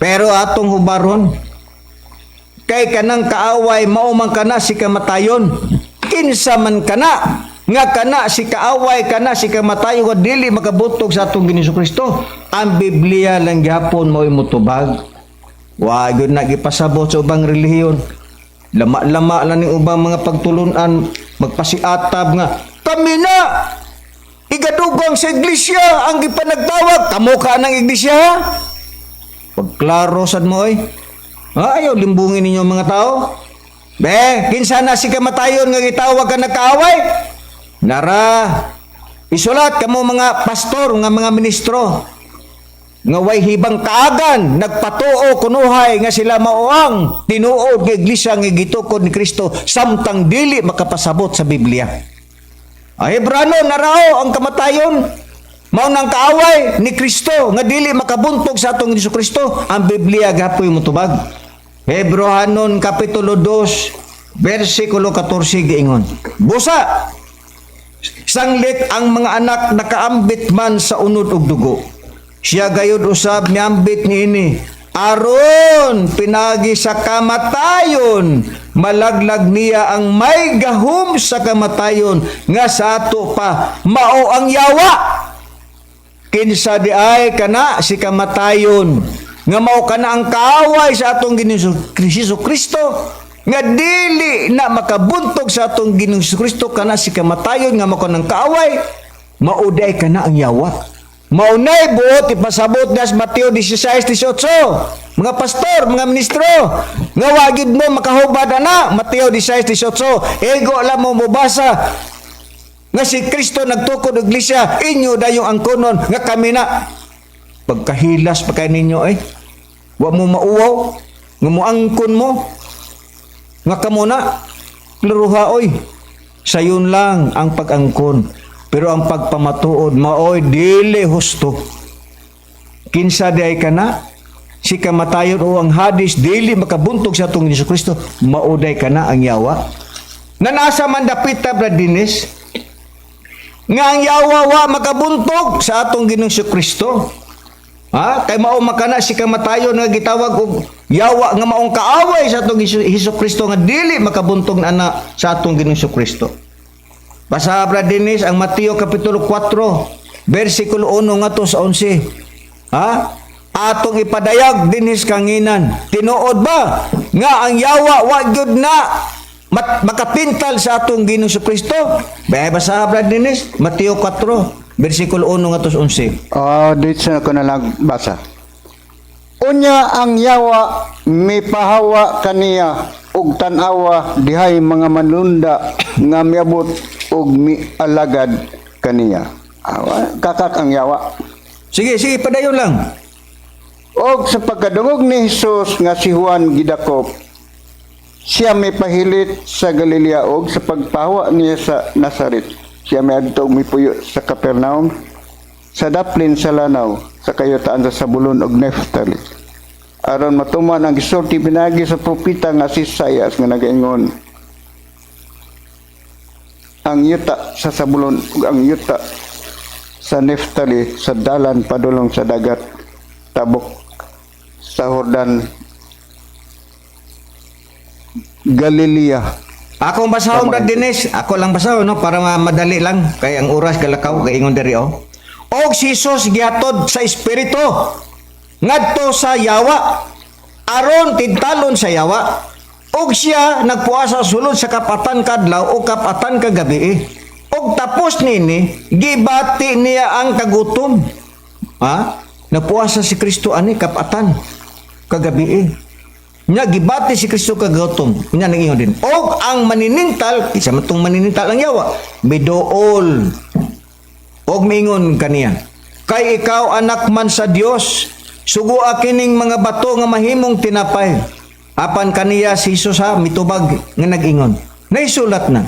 Pero atong hubaron kay kanang kaaway mao man kana si kamatayon. Kinsa man kana nga kana si kaaway, kana si kamatayon nga dili makabuntog sa atong Ginoong Kristo? Ang Biblia lang gihapon mo'y mutubag. Wa gyud na gipasabot sa ubang relihiyon. Lama-lama lang ning ubang mga pagtulunan, magpasiatab nga kami na igadugang sa iglesia ang gipanagtawag. Kamo ka ng iglesia, ha? Pagklaro sad mo oy. Ha, ayaw limbungin ninyo ang mga tao. Be, kinsa na si kamatayon nga gitawag ka nagkaaway? Nara. Isulat kamo mga pastor nga mga ministro nga way hibang kaagan nagpatuo kunuhay nga sila mao ang tinuod nga iglesia nga gitukod ni Kristo samtang dili makapasabot sa Biblia. Ay Hebrano, narao ang kamatayon. Mao nang kaaway ni Kristo nga dili makabuntog sa atong Hesus Kristo. Ang Biblia gapoy motubag. Hebrohanon kapitulo 2 versikulo 14 giingon: "Busa sanglit ang mga anak nakaambit man sa unod ug dugo, siya gayud usab miambit niini aron pinagi sa kamatayon malaglag niya ang may gahom sa kamatayon, nga sa ato pa mao ang yawa." Kinsa di ay kana si kamatayon nga mao kana ang kaaway sa atong Ginoong Hesus Kristo nga dili na makabuntog sa atong Ginoong Hesus Kristo? Kana si kamatayon nga mao kanang kaaway, mao diay kana ang yawa. Mao nay buot ipasabot das Mateo 16:18. Mga pastor, mga ministro nga wa gyud mo makahubad ana Mateo 16:18, ego lang mo mobasa nga si Kristo nagtukod og iglesia, inyo dayong angkonon nga kami na. Pagkahilas pa kay ninyo eh. Wa mo mauwaw nga moangkon mo nga kamo na. Klaruha oy. Sayon lang ang pag-angkon. Pero ang pagpamatuod maoy dili husto. Kinsa di ay kana? Si kamatayon o ang Hadis dili makabuntog sa atong Hesus Kristo, mao diay kana ang yawa. Nanasa man dapita, Brad Dennis, nga ang yawa wa makabuntog sa atong Ginoong Kristo? Ha? Kay mao makana si kamatayon nga gitawag og yawa nga maong kaaway sa atong Hesus Kristo nga dili makabuntog na ana sa atong Ginoong Kristo. Basa, Brad Dennis, ang Mateo kapitulo 4 versikulo 1 ngadto sa 11. Ha? Atong ipadayag dinhis kanginan. Tinuod ba nga ang yawa wa gyud na makapintal sa atong Ginoong Kristo? Bay basa, Brad Dennis, Mateo 4 versikulo 1 ngadto sa 11. Oh, dito na ko na lang basa. Unya ang yawa mipahawa kaniya ug tan-awa dihay mga manlunda nga miabot ug mialagad kaniya. Awa, kakak ang yawa. Sige, sige, padayon lang. Og sa pagkadungog ni Jesus nga si Juan gidakop, siya mipahilit sa Galilea. Og sa pagpahawa niya sa Nazaret, siya miadto ug mipuyo sa Capernaum sa daplin sa lanaw sa kayutaan sa Sabulon ug Neftali, aron matuman ang gisulti pinagi sa propeta nga si Isaias nga nagaingon: "Ang yuta sa Sabulon ug ang yuta sa Neftali, sa dalan padulong sa dagat, tabok sa Jordan, Galilea." Akong basahon, Brad Dennis. Ako lang basahon, no? Para madali lang. Kay ang oras galakaw, kay ingon diri, oh. Og si Jesus gihatod sa Espiritu ngadto sa yawa aron tintalon sa yawa. Og siya nagpuasa sulod sa kap-atan kadlaw o kap-atan kagabi. Og tapos nini, gibati niya ang kagutom. Ha? Nagpuasa si Kristo ani kap-atan kagabi. Nya gibati si Kristo kagutom. Nya nang din. Og ang maninintal, isa man tong maninintal ang yawa, miduol og mingon kaniya: "Kay ikaw anak man sa Dios, sugua kining mga bato nga mahimong tinapay." Apan kaniya si Jesus, ha, mitubag nga nag-ingon: "Naisulat na: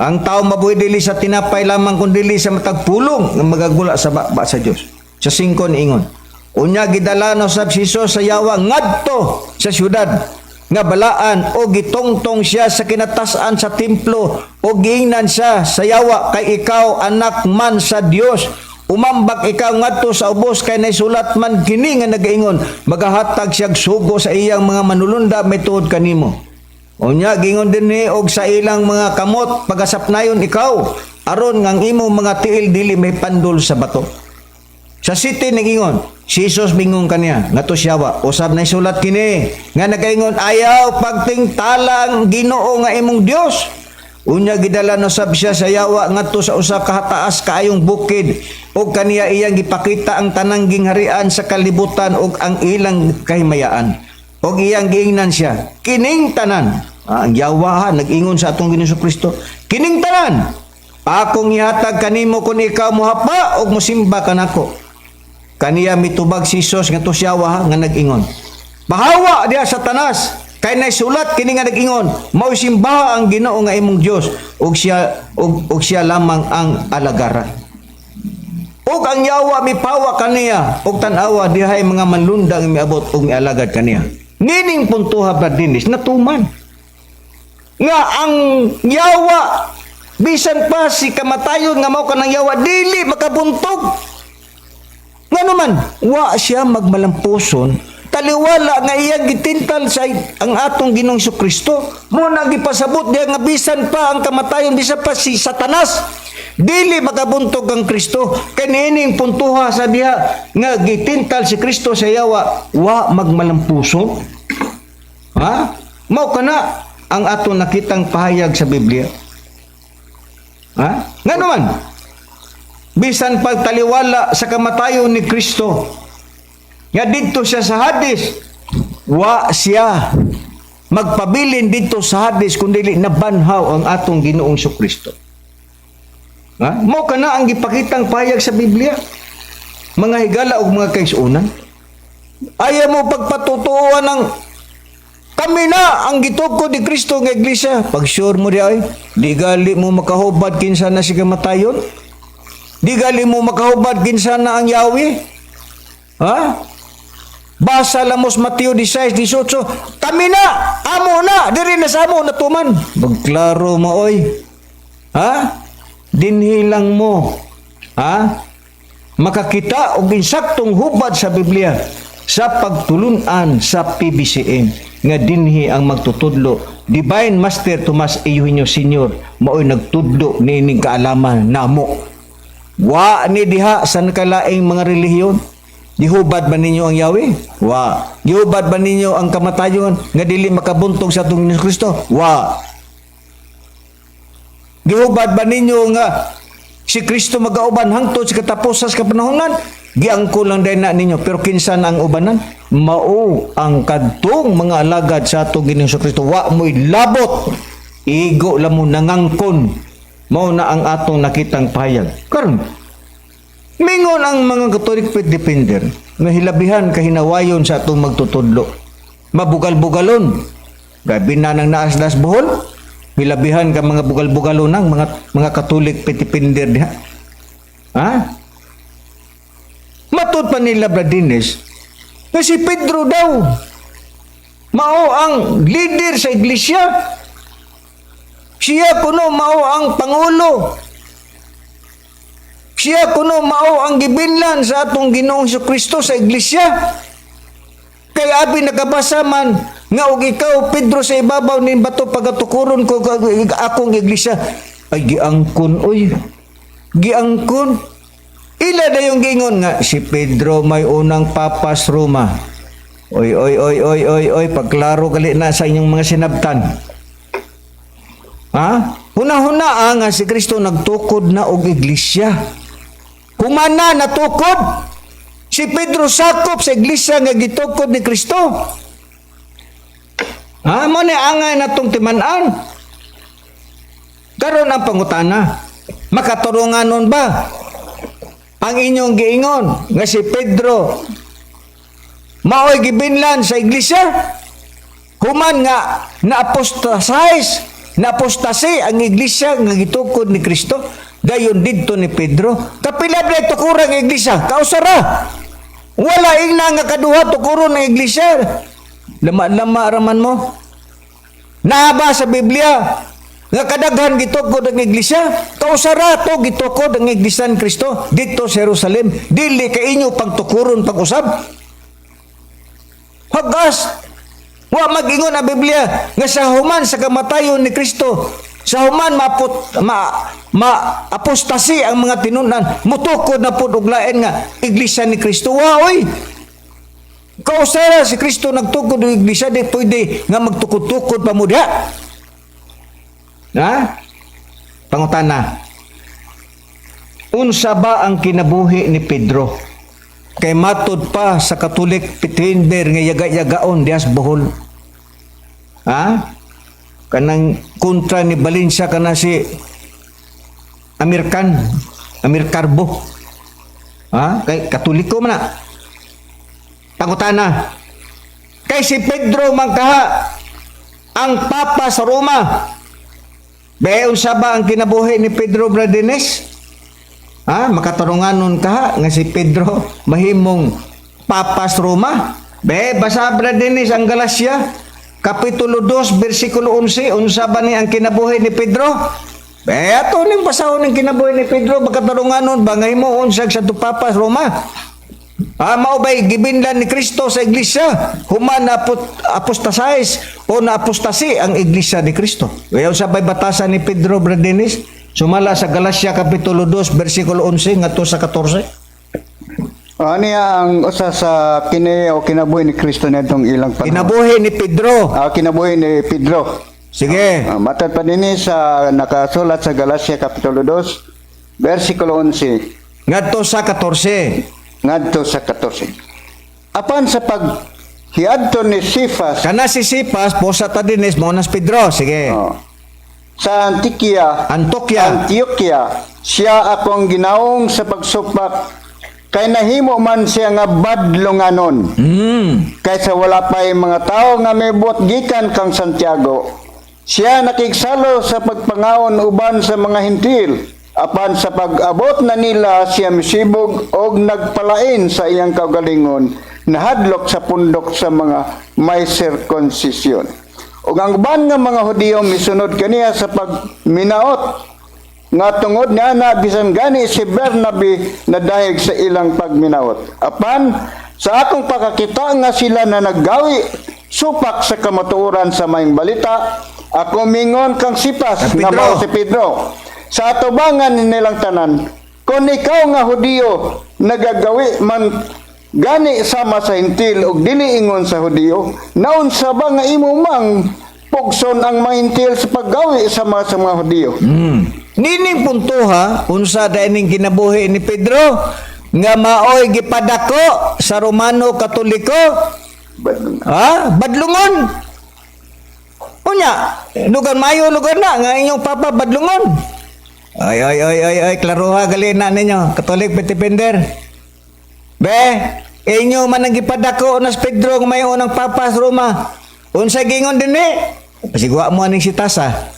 Ang tao mabuhi dili sa tinapay lamang kun dili sa matag pulong nga magagula sa baba sa Dios." Sa 5 niingon: Unya gidala na sab si Jesus sa yawa ngadto sa syudad nga balaan o gitungtong siya sa kinatasan sa templo o giingnan siya sa yawa, "Kay ikaw anak man sa Dios, umambak ikaw ngadto sa ubos, kay naisulat man kini nga nagaingon: Magahatag siyag sugo sa iyang mga manulunda mahitungod kanimo." Unya gingon dinhi, og sa ilang mga kamot pagasapnayon ikaw, aron nga ang imong mga tiil dili may pandol sa bato. Sa 7 nagingon, si Jesus mingon kaniya, ngadto sa yawa, "Usab na isulat kini, nga nagaingon, ayaw pagtingtala ang Ginoo nga imong Dios." Unya gidala na sab siya sa yawa ngadto sa usa ka taas kaayong bukid, ug kaniya iyang gipakita ang tanang gingharian sa kalibutan ug ang ilang kahimayaan. Ug iyang giingnan siya, "Kining tanan," ah, ang yawa ha, nag-ingon sa atong Ginoong Kristo, "Kining tanan akong ihatag kanimo kung ikaw mohapa ug mosimba kanako." Kaniya mitubag si Jesus ngadto sa yawa ha, nga nag-ingon, "Pahawa diha, Satanas, kay naisulat kini nga nag-ingon, mao simbaha ang Ginoo nga imong Dios ug siya lamang ang alagaran." Ug ang yawa mipawa kaniya, ug tan-awa, dihay mga manlundang miabot ug mialagad kaniya. Nining puntuha, Brad Dennis, natuman nga ang yawa, bisan pa si kamatayon nga mao kanang yawa, dili makabuntog. Nga naman, wa siya magmalampuson, taliwala nga iyang gitintal sa ang atong Ginoong Kristo. Mao na gipasabot diya nga bisan pa ang kamatayon, bisan pa si Satanas, dili makabuntog ang Kristo. Kay niining puntuha sa diha nga gitintal si Kristo sa yawa, wa magmalampuson. Ha? Mao kana ang atong nakitang pahayag sa Biblia. Ha? Nga naman, bisan pagtaliwala sa kamatayon ni Kristo, nga didto siya sa Hades, wa siya magpabilin didto sa Hades kung dili nabanhaw ang atong Ginoong Kristo. Ha? Mao kana ang gipakitang pahayag sa Biblia, mga higala ug mga kaigsuonan. Ayaw mo pagpatutuuan ng kami na ang gitukod ni Kristo nga iglesia. Pag sure mo di ay, di gali mo makahubad kinsa na si kamatayon. Di gali mo makahubad kinsa na ang Yahweh. Ha? Basa lamos Mateo 16:18. Kami na, amo na, diri na sa amo natuman. Magklaro mo oy. Ha? Dinhi lang mo. Ha? Makakita og insaktong hubad sa Biblia sa pagtulunan sa PBCM nga dinhi ang magtutudlo Divine Master Tomas Eugenio Senior, maoy nagtudlo niining kaalaman namo. Wa ni diha sa nakalaing mga relihiyon. Gihubad ba ninyo ang Yahweh? Wa. Gihubad ba ninyo ang kamatayon nga dili makabuntog sa atong Ginoong Kristo? Wa. Gihubad ba ninyo nga si Kristo magauban hangtod sa katapusan sa kapanahonan? Giangko lang din na ninyo. Pero kinsa na ang ubanan? Mao ang kadtong mga alagad sa atong Ginoong Kristo. Wa mo'y labot. Igo lang mo nangangkon. Mao na ang atong nakitang pahayag. Karon, mingon ang mga Catholic faith defender nga hilabihan kahinawayon sa atong magtutudlo. Mabugal-bugalon. Gabi na nang naas-nas buhol. Hilabihan ka mga bugal-bugalon ng mga Catholic faith defender diha. Ha? Matud pa nila, Brad Dennis, nga si Pedro daw mao ang leader sa iglesia. Siya kuno mao ang pangulo. Siya kuno mao ang gibinlan sa atong Ginoong Kristo sa iglesia. Kay abi nakabasa man nga, "Og ikaw, Pedro, sa ibabaw ning bato pagatukuron ko akong iglesia." Ay, giangkon oy. Giangkon. Ila na yung gingon nga si Pedro may unang papas Roma. Oy, oy, oy, oy, oy, oy, pagklaro gali na sa inyong mga sinabtan. Ha? Huna-huna ah, nga si Kristo nagtukod na og iglesia. Humana natukod. Si Pedro sakop sa iglesia nga gitukod ni Kristo. Ha? Mao ni angay natong timan-an. Karon ang pangutana, makaturunganon ba ang inyong giingon nga si Pedro maoy gibinlan sa iglesia human nga na-apostasize, na-apostasy ang iglesia nga gitukod ni Kristo dayon didto ni Pedro? Kapila ba tukuran ang iglesia? Kausara. Wala ingna nga kaduha tukuron ang iglesia. Lama-lama raman mo. Naa ba sa Biblia nga kadaghan gitukod ang iglesia? Kausara to gitukod ang iglesia ni Kristo didto sa Jerusalem. Dili kay inyo pagtukuron pag-usab. Hagas. Wa mag-ingon ang Biblia nga sa human sa kamatayon ni Kristo, sa human maput ma ma apostasi ang mga tinunan, mutukod na pud og lain nga iglesia ni Kristo. Wa oy. Kausara si Kristo nagtukod og iglesia, di pwede nga magtukod-tukod pa mo diha. Ha? Pangutana. Unsa ba ang kinabuhi ni Pedro? Kay matod pa sa Catholic Pitrinber nga yaga-yagaon dias Bohol. Ha? Kanang kontra ni Valencia kana si American, Amir Carbo. Ha? Kay Katoliko man na. Pangutana. Kay si Pedro man kaha ang Papa sa Roma. Be, unsa ba ang kinabuhi ni Pedro, Brad Dennis? Ha? Makatarunganon ka nga si Pedro mahimong Papa sa Roma? Be, basa, Brad Dennis, ang Galacia Kapitulo 2, versikulo 11, unsa ba ni ang kinabuhi ni Pedro? Be, ato ning basahon ang kinabuhi ni Pedro, makatarunganon ba nga himuon siya sa Papa sa Roma? Ah, mao ba'y gibinlan ni Kristo sa iglesia? Human na apostasize o na apostasi ang iglesia ni Kristo. Kaya sa ba'y batasan ni Pedro, Brad Dennis? Sumala sa Galacia Kapitulo 2, versikulo 11 ngadto sa 14. Ano ang usa sa kini o kinabuhi ni Kristo nitong ilang panahon? Kinabuhi ni Pedro. Ah, kinabuhi ni Pedro. Sige. Ah, matad pa dinhi sa nakasulat sa Galacia Kapitulo 2, versikulo 11 Ngadto sa 14. Ngadto sa 14. Apan sa pag hiadto ni Sifas Kana si Sipas, posa ta dinis, mao nas Pedro. Sige. Oh, sa Antioquia, Antokya. Antioquia, siya akong ginaong sa pagsupak kay nahimo man siya nga badlonganon kaysa wala pa'y mga tao nga may buot gikan kang Santiago. Siya nakigsalo sa pagpangaon uban sa mga Hentil. Apan sa pag-abot na nila siya misibog og nagpalain sa iyang kaugalingon, nahadlok sa pundok sa mga may sirkunsisyon. Ug ang uban nga mga Hudiyo misunod kaniya sa pagminaot nga tungod niya na bisan gani si Bernabe nadahig sa ilang pagminaot. Apan sa akong pakakita nga sila na naggawi supak sa kamatuoran sa maayong balita, ako mingon kang Sipas Kang nga Pedro. mao si Pedro sa atubangan nilang tanan, "Kon ikaw nga Hudiyo nagagawi man gani sama sa Hentil ug dili ingon sa Hudiyo, naunsa ba nga imo mang pugson ang mga Hentil sa paggawi sama sa mga Hudiyo?" Nining punto ha, unsa dai ning kinabuhi ni Pedro nga maoy gipadako sa Romano Katoliko? Ha? Badlungon. Unya, lugar mayo lugar na nga inyong papa badlungon. Ay ay ay ay ay, klaroha gali na ninyo, Catholic Defender. Be, inyo man ang gipadako nas Pedro nga may unang papa sa Roma. Unsa gingon dinhi? Pasigwa mo aning sitasa.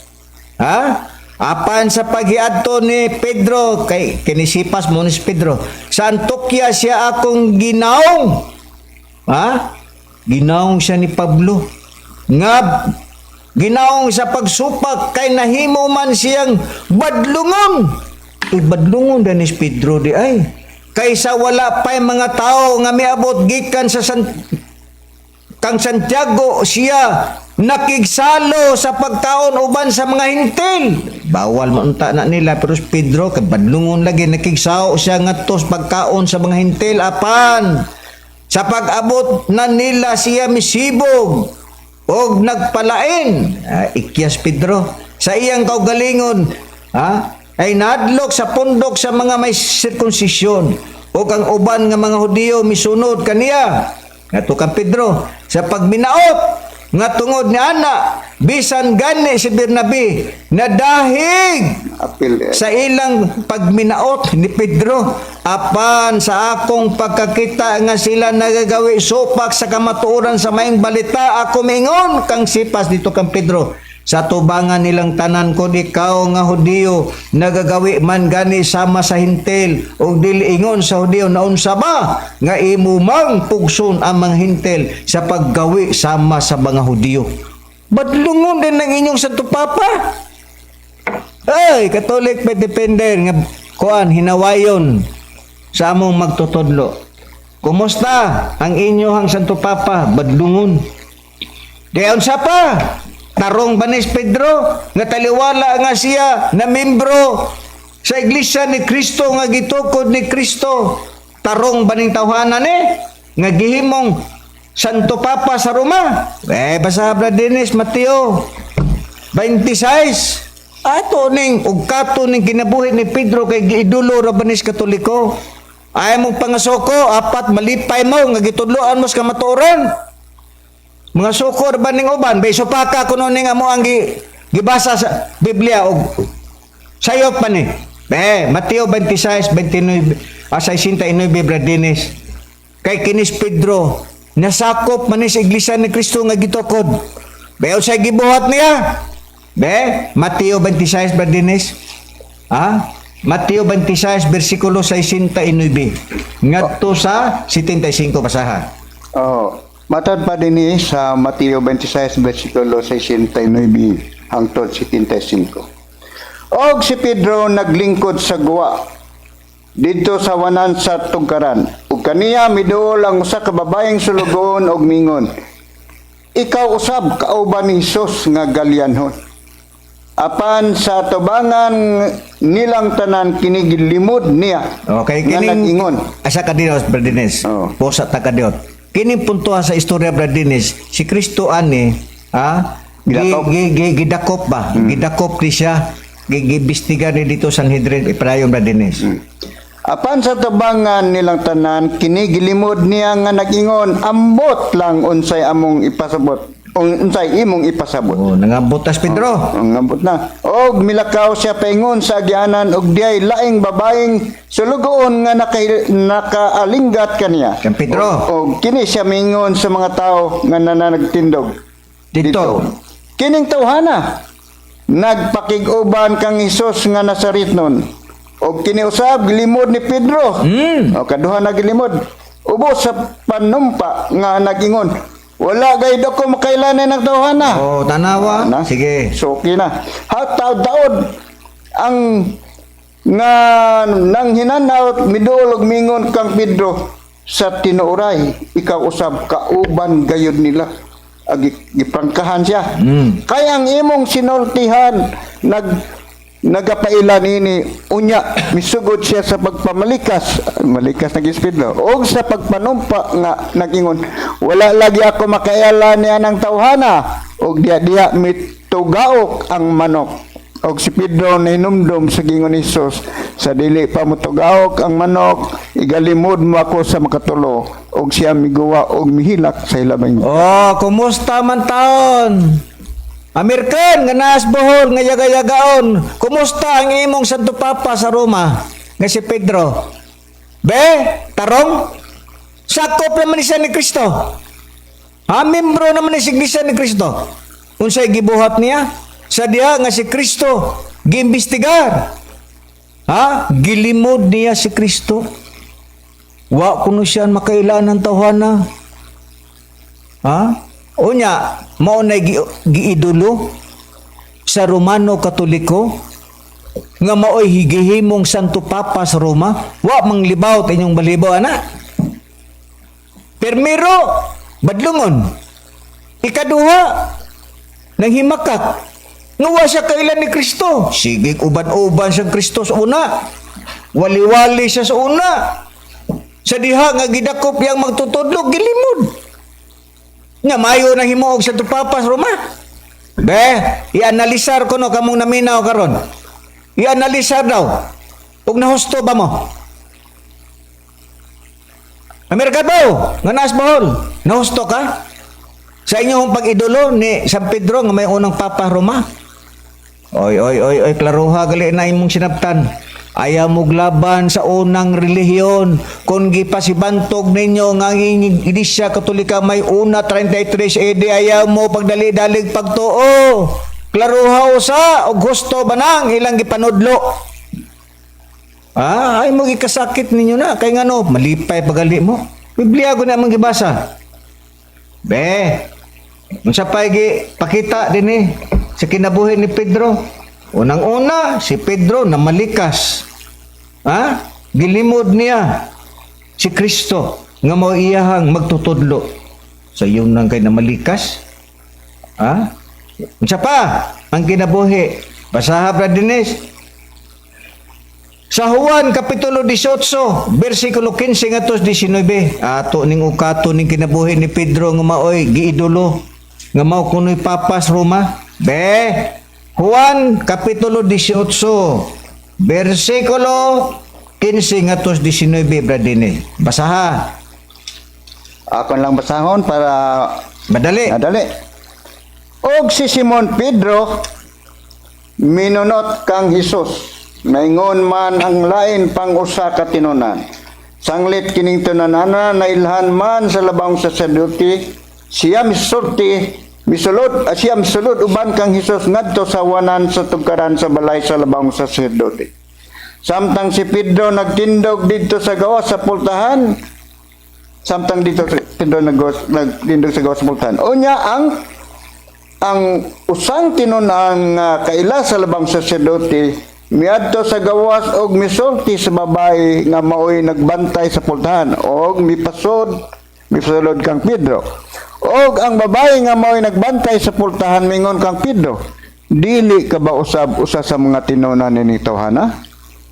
Ha? Apan sa paghiadto ni Pedro kay kinisipas mo ni si Pedro sa Antokya, siya akong ginaong. Ha? Ginaong siya ni Pablo. Nga ginaong sa pagsupak kay nahimo man siyang badlungon. E badlungon din ni Pedro di ay. Kaysa wala pa'y mga tao nga miabot gikan sa kang Santiago, siya nakigsalo sa pagkaon uban sa mga Hentil. Bawal mo unta na nila, pero si Pedro kay badlungon lagi, nakigsao siya ngadto sa pagkaon sa mga Hentil. Apan sa pag-abot na nila siya misibog og nagpalain. Ah, ikyas Pedro sa iyang kaugalingon, ha, ay nadlok sa pundok sa mga may sirkunsisyon ug ang uban nga mga Hudiyo misunod kaniya ngadto kang Pedro sa pagminaot nga tungod ni ana bisan gani si Bernabe nadahig Apil eh. sa ilang pagminaot ni Pedro. Apan sa akong pagkakita nga sila nagagawi supak sa kamatuoran sa maayong balita, ako mingon kang Sipas dito kang Pedro sa tubangan nilang tanan, "Kon ikaw nga Hudiyo nagagawi man gani sama sa Hentil ug dili ingon sa Hudiyo, naunsa ba nga imo mang pugson ang mga Hentil sa paggawi sama sa mga Hudiyo?" Badlungon din ng inyong Santo Papa. Ay, Catholic Defender nga kuan hinawayon sa among magtutudlo. Kumusta ang inyong Santo Papa? Badlungon. Di unsa pa? Tarong ba ni Pedro nga taliwala nga siya na membro sa Iglesia ni Kristo nga gitukod ni Kristo? Tarong ba ning tawhana ni nga gihimong Santo Papa sa Roma? Eh, basa, Brad Dennis, Mateo 26. Ato ning ug kato ning kinabuhi ni Pedro kay giidolo ra ba ni sa Katoliko. Ay mong pangasoko, apat malipay mo nga gitudloan mo sa kamatuoran. Mga suko ra ba ning uban, bay supaka kuno ning amo ang gibasa sa Biblia og sayop pa ni. Eh, Mateo 26, 29, 69, Brad Dennis. Kay kinis Pedro, nasakop man ni sa Iglesia ni Kristo nga gitukod. Be, unsay gibuhat niya? Be, Mateo 26, Brad Dennis. Ha? Mateo 26, versikulo 69. Ngadto sa 75, basaha. Oh, matad pa din ni sa Mateo 26 versikulo 69 hangtod 75. Og si Pedro naglingkod sa guwa didto sa wanan sa tugkaran. Ug kaniya miduol ang usa ka babaeng sulugoon og mingon, "Ikaw usab kauban ni Hesus nga Galileanhon." Apan sa tubangan nilang tanan kini gilimod niya. Okay, nga kining nag-ingon. Asa ka Dios, Brad Dennis? Oo. Posa ta ka Dios. Kining puntuhan sa istorya, Brad Dennis, si Kristo ani, ha? Gidakop. Gidakop ba? Gidakop ni siya. Gibistiga ni dito sa Sanhedrin iparayon, Brad Dennis. Apan sa tubangan nilang tanan kini gilimod niya nga nag-ingon, "Ambot lang unsay among ipasabot, unsay imong ipasabot." Oh, nangambutas Pedro. Ang ambot na. Og milakaw siya paingon sa agianan og diay laing babaeng sulugoon nga nakaalinggat kaniya. Kang Pedro. Og kini siya mingon sa mga tao nga nananagtindog. Dito. "Kining tawhana nagpakig-uban kang Hesus nga Nazaretnon." Og kini usab gilimod ni Pedro. O kaduha na gilimod. Ubos sa panumpa nga nag-ingon, "Wala gayud ako makailanan ng tawhana." Oh, tanawa. Na? Sige. So okay na. Hataw daod ang nga nang hinanaw miduol og mingon kang Pedro, "Sa tinuoray ikaw usab kauban gayud nila." Agi giprangkahan siya. "Kay ang imong sinultihan nagapaila nini." Unya misugod siya sa pagpamalikas, malikas na gis Pedro, og sa pagpanumpa nga nagingon, "Wala lagi ako makaila niya ng tawhana." Og diya diya mitugaok ang manok. Og si Pedro nahinumdom sa gingon ni Hesus, "Sa dili pa motugaok ang manok, igalimod mo ako sa makatulo." Og siya miguwa og mihilak sa hilabay. Oh, kumusta man taon? American nga naas Bohol nga yaga-yagaon. Kumusta ang imong Santo Papa sa Roma nga si Pedro? Be, tarong? Sakop naman ni siya ni Kristo. Ha, membro naman ni sa Iglesia ni Kristo. Unsay gibuhat niya? Sa diha nga si Kristo giimbestigar. Ha? Gilimod niya si Kristo. Wa kuno siya makailan ng tawhana. Ha? Unya, mao na giidolo sa Romano Katoliko nga maoy gihimong Santo Papa sa Roma, wa manglibaw inyong balibo ana. Permiro, badlungon. Ikaduha, nang himakak. Nga wa siya kailan ni Kristo. Sige, uban-uban siyang Kristo sa una. Wali-wali siya sa una. Sa diha nga gidakop yang magtutudlo, gilimod. Nga mayo na himuog sa Papa sa Roma. Be, i-analisar ko no kamong naminaw karon. I-analisar daw. Ug nahusto ba mo? Amerika ba? Nga naas Bohol. Nahusto ka? Sa inyong pag-idolo ni San Pedro nga may unang Papa Roma? Oy, oy, oy, oy, klaruha gali na imong sinabtan. Ayaw mo laban sa unang relihiyon. Kung gipasibantog ninyo nga ang inyong Iglesia Katolika may una 33 AD, ayaw mo pagdali-dalig pagtuo. Klaruha usa og gusto ba nang ilang gipanudlo. Ah, ay mo gikasakit ninyo na kay ngano malipay pagali mo. Biblia ko na among gibasa. Be, unsa pa'y gi pakita din eh sa kinabuhi ni Pedro? Unang-una, si Pedro na malikas. Ha? Gilimod niya si Kristo nga mao iyahang magtutudlo. Sa iyon nang kay namalikas. Ha? Unsa pa ang kinabuhi? Basaha, Brad Dennis. Sa Juan Kapitulo 18, versikulo 15 ngadto 19. Ato ning ukato ning kinabuhi ni Pedro nga maoy giidolo nga mao kunoy Papas Roma. Be, Juan Kapitulo 18, versikulo 15 ngadto 19, Brad Dennis. Basaha. Ako lang basahon para Madali. Nadali. Og si Simon Pedro minunot kang Hesus. Maingon man ang lain pang usa ka tinunan. Sanglit kining tinunana nailhan man sa labang saserdote, siya misulti misulod, siya misulod uban kang Hesus ngadto sa wanan sa tugkaran sa balay sa labang saserdote. Samtang si Pedro nagtindog didto sa gawas sa pultahan, samtang dito si Pedro nagtindog sa gawas sa pultahan. Unya ang usang tinun-an nga kaila sa labang saserdote miadto sa gawas og misulti sa babae nga maoy nagbantay sa pultahan og mipasulod kang Pedro. Og ang babae nga maoy nagbantay sa pultahan mingon kang Pedro, "Dili ka ba usab usa sa mga tinunan ni tawhana?"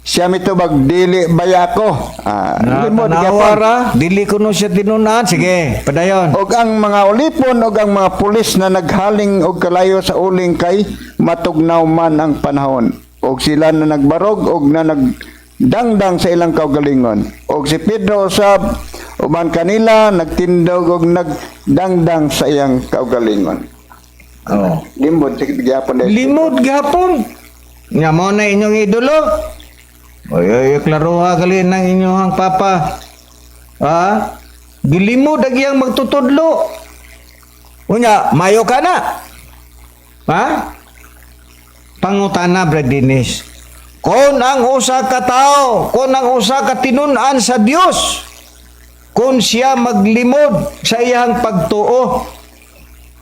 Siya mitubag, "Dili baya ko." Na, Limod tanawa gyapon. ra, dili kuno siya tinun-an. Sige, padayon. Og ang mga ulipon og ang mga pulis na naghaling og kalayo sa uling kay matugnaw man ang panahon. Og sila na nagbarog og na nagdangdang sa ilang kaugalingon. Og si Pedro usab uban kanila nagtindog og nagdangdang sa iyang kaugalingon. Oh. Limod gyapon dahil. Limod gihapon. Nga mo na inyong idolo. Oy, oy, klaroha gali ng inyong papa. Ha? Gilimod ang iyang magtutudlo. Unya, mayo ka na. Ha? Pangutana, Brad Dennis. Kung ang usa ka tao, kung ang usa ka tinun-an sa Dios, kung siya maglimod sa iyang pagtuo,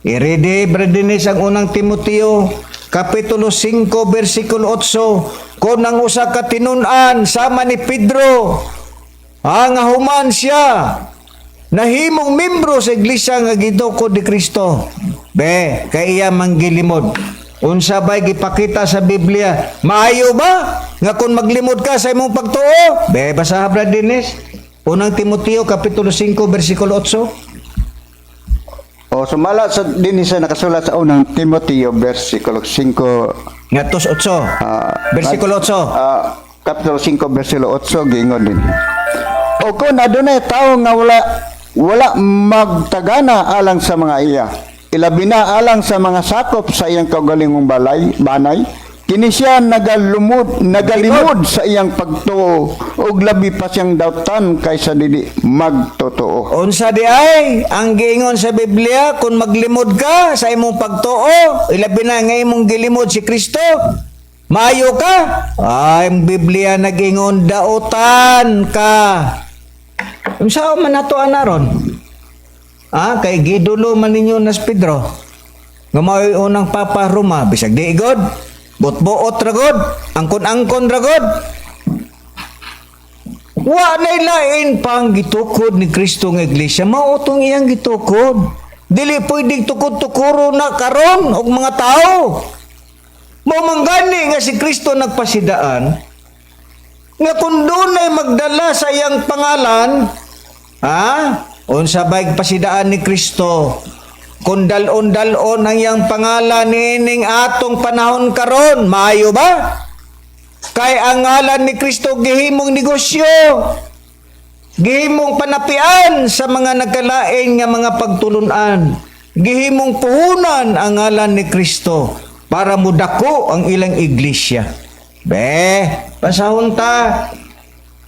i-ready, Brad Dennis, ang Unang Timoteo, Kapitulo 5, versikulo 8. Kung ang usa ka tinun-an sama ni Pedro, ang human siya, nahimong membro sa iglesia nga gitukod ni Kristo. Be, kay iya manggilimod. Unsa bay gipakita sa Biblia? Maayo ba nga kung maglimod ka sa imong pagtuo? Be, basaha, Brad Dennis. Unang Timoteo Kapitulo 5 versikulo 8. O sumala sa dinhi sa nakasulat sa Unang Timoteo versikulo 5 Ngatos 8. Versikulo 8. Kapitulo 5 versikulo 8, giingon din. O kung adunay tawo nga wala wala magtagana alang sa mga iya, ilabi na alang sa mga sakop sa iyang kaugalingong balay, banay, kini siya nagalimod sa iyang pagtuo ug labi pa siyang dautan kaysa dili magtotoo. Unsa di ay ang giingon sa Biblia kung maglimod ka sa imong pagtuo, ilabi na nga imong gilimod si Kristo, maayo ka? Ay, ang Biblia nagingon dautan ka. Unsa man nato anaron? Kay gidulo man ninyo nas Pedro. Nga mao'y unang Papa Roma, bisag di god, bot-buot ra god, angkon-angkon ra god. Wa nay lain pang gitukod ni Kristo nga iglesia, mao tong iyang gitukod. Dili pwedeng tukod-tukuro na karon og mga tao. Mao man gani nga si Kristo nagpasidaan nga kung dunay magdala sa iyang pangalan, ha? Unsa bay pasidaan ni Kristo? Kung dal-on-dal-on ang iyang pangalan niining atong panahon karon, maayo ba? Kay ang ngalan ni Kristo gihimong negosyo. Gihimong panapian sa mga nagkalain nga mga pagtulunan. Gihimong puhunan ang ngalan ni Kristo para mudako ang ilang iglesia. Be, basahon ta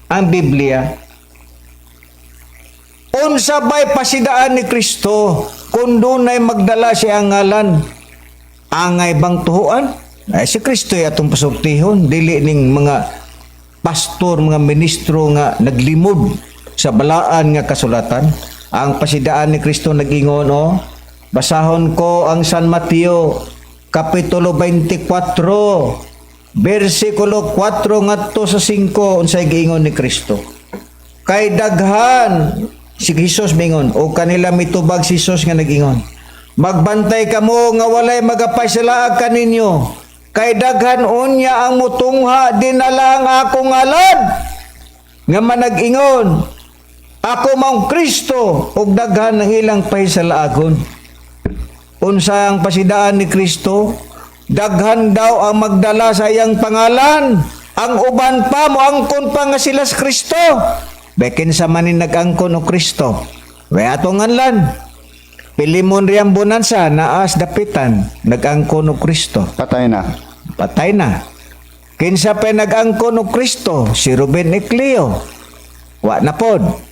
ang Biblia. Unsa bay pasidaan ni Kristo kung dunay magdala siya ang ngalan? Angay bang tuhuan? Ay, si Kristo ay atong pasultihon, dili ning mga pastor, mga ministro nga naglimod sa balaan nga kasulatan. Ang pasidaan ni Kristo nag-ingon, oh, basahon ko ang San Mateo, Kapitulo 24, versikulo 4 ngadto sa 5, unsay giingon ni Kristo. Kay daghan si Jesus mingon o kanila mitubag si Jesus nga nag-ingon. Magbantay kamo nga walay magapasalaag kaninyo. Kay daghan unya ang mutungha dinala ang akong ngalan, nga manag-ingon, "Ako maong Kristo," ug daghan ang ilang pahisalaagon. Unsa ang pasidaan ni Kristo? Daghan daw ang magdala sa iyang pangalan. Ang uban pa moangkon pa nga sila sa Kristo. Bekin sa manin nag-angkon og Kristo. We atong nganlan. Pilimon Riyang Bonanza naas Dapitan nag-angkon og Kristo. Patay na. Patay na. Kinsa pa nag-angkon og Kristo? Si Ruben Ecleo. Wa na pod.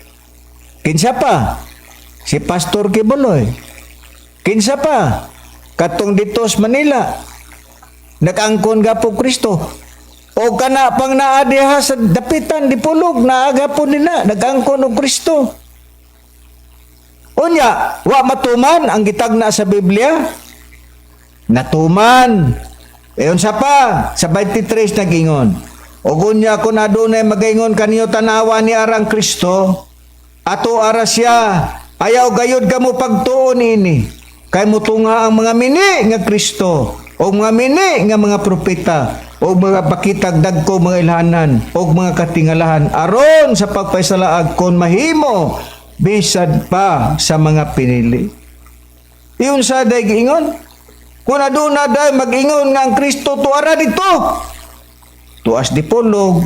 Kinsa pa? Si Pastor Quiboloy. Kinsa pa? Katong dito sa Manila. Nag-angkon gapo Kristo. O kana pang naa diha sa Dapitan Dipolog, naa gapon nila nag-angkon og Kristo. Unya, wa matuman ang gitagna sa Biblia? Natuman. E unsa pa? Sa 23 nagingon. O unya kung adunay magaingon kaniyo, "Tanawa, niara ang Kristo. Ato ara siya." Ayaw gayud kamo pagtuon ini. Kay mutungha ang mga mini nga Kristo o mga mini nga mga propeta o mga pakitag dagko mga ilhanan o mga katingalahan aron sa pagpasalaag, kon mahimo, bisan pa sa mga pinili. Iyon sa day giingon. Kung aduna day mag-ingon nga ang Kristo tuara dito. Tuas Dipolog,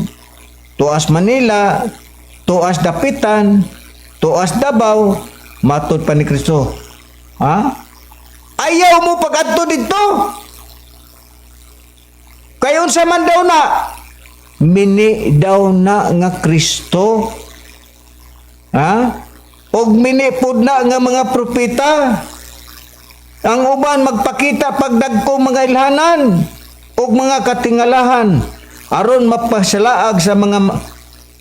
tuas Manila, tuas Dapitan, tuas Davao, matod pa ni Kristo. Ha? Ayaw mo pag-adto dito. Kay unsa man daw na? Mini daw na nga Kristo. Ha? Og mini pud na nga mga propeta. Ang uban magpakita pagdagko mga ilhanan ug mga katingalahan aron mapasalaag sa mga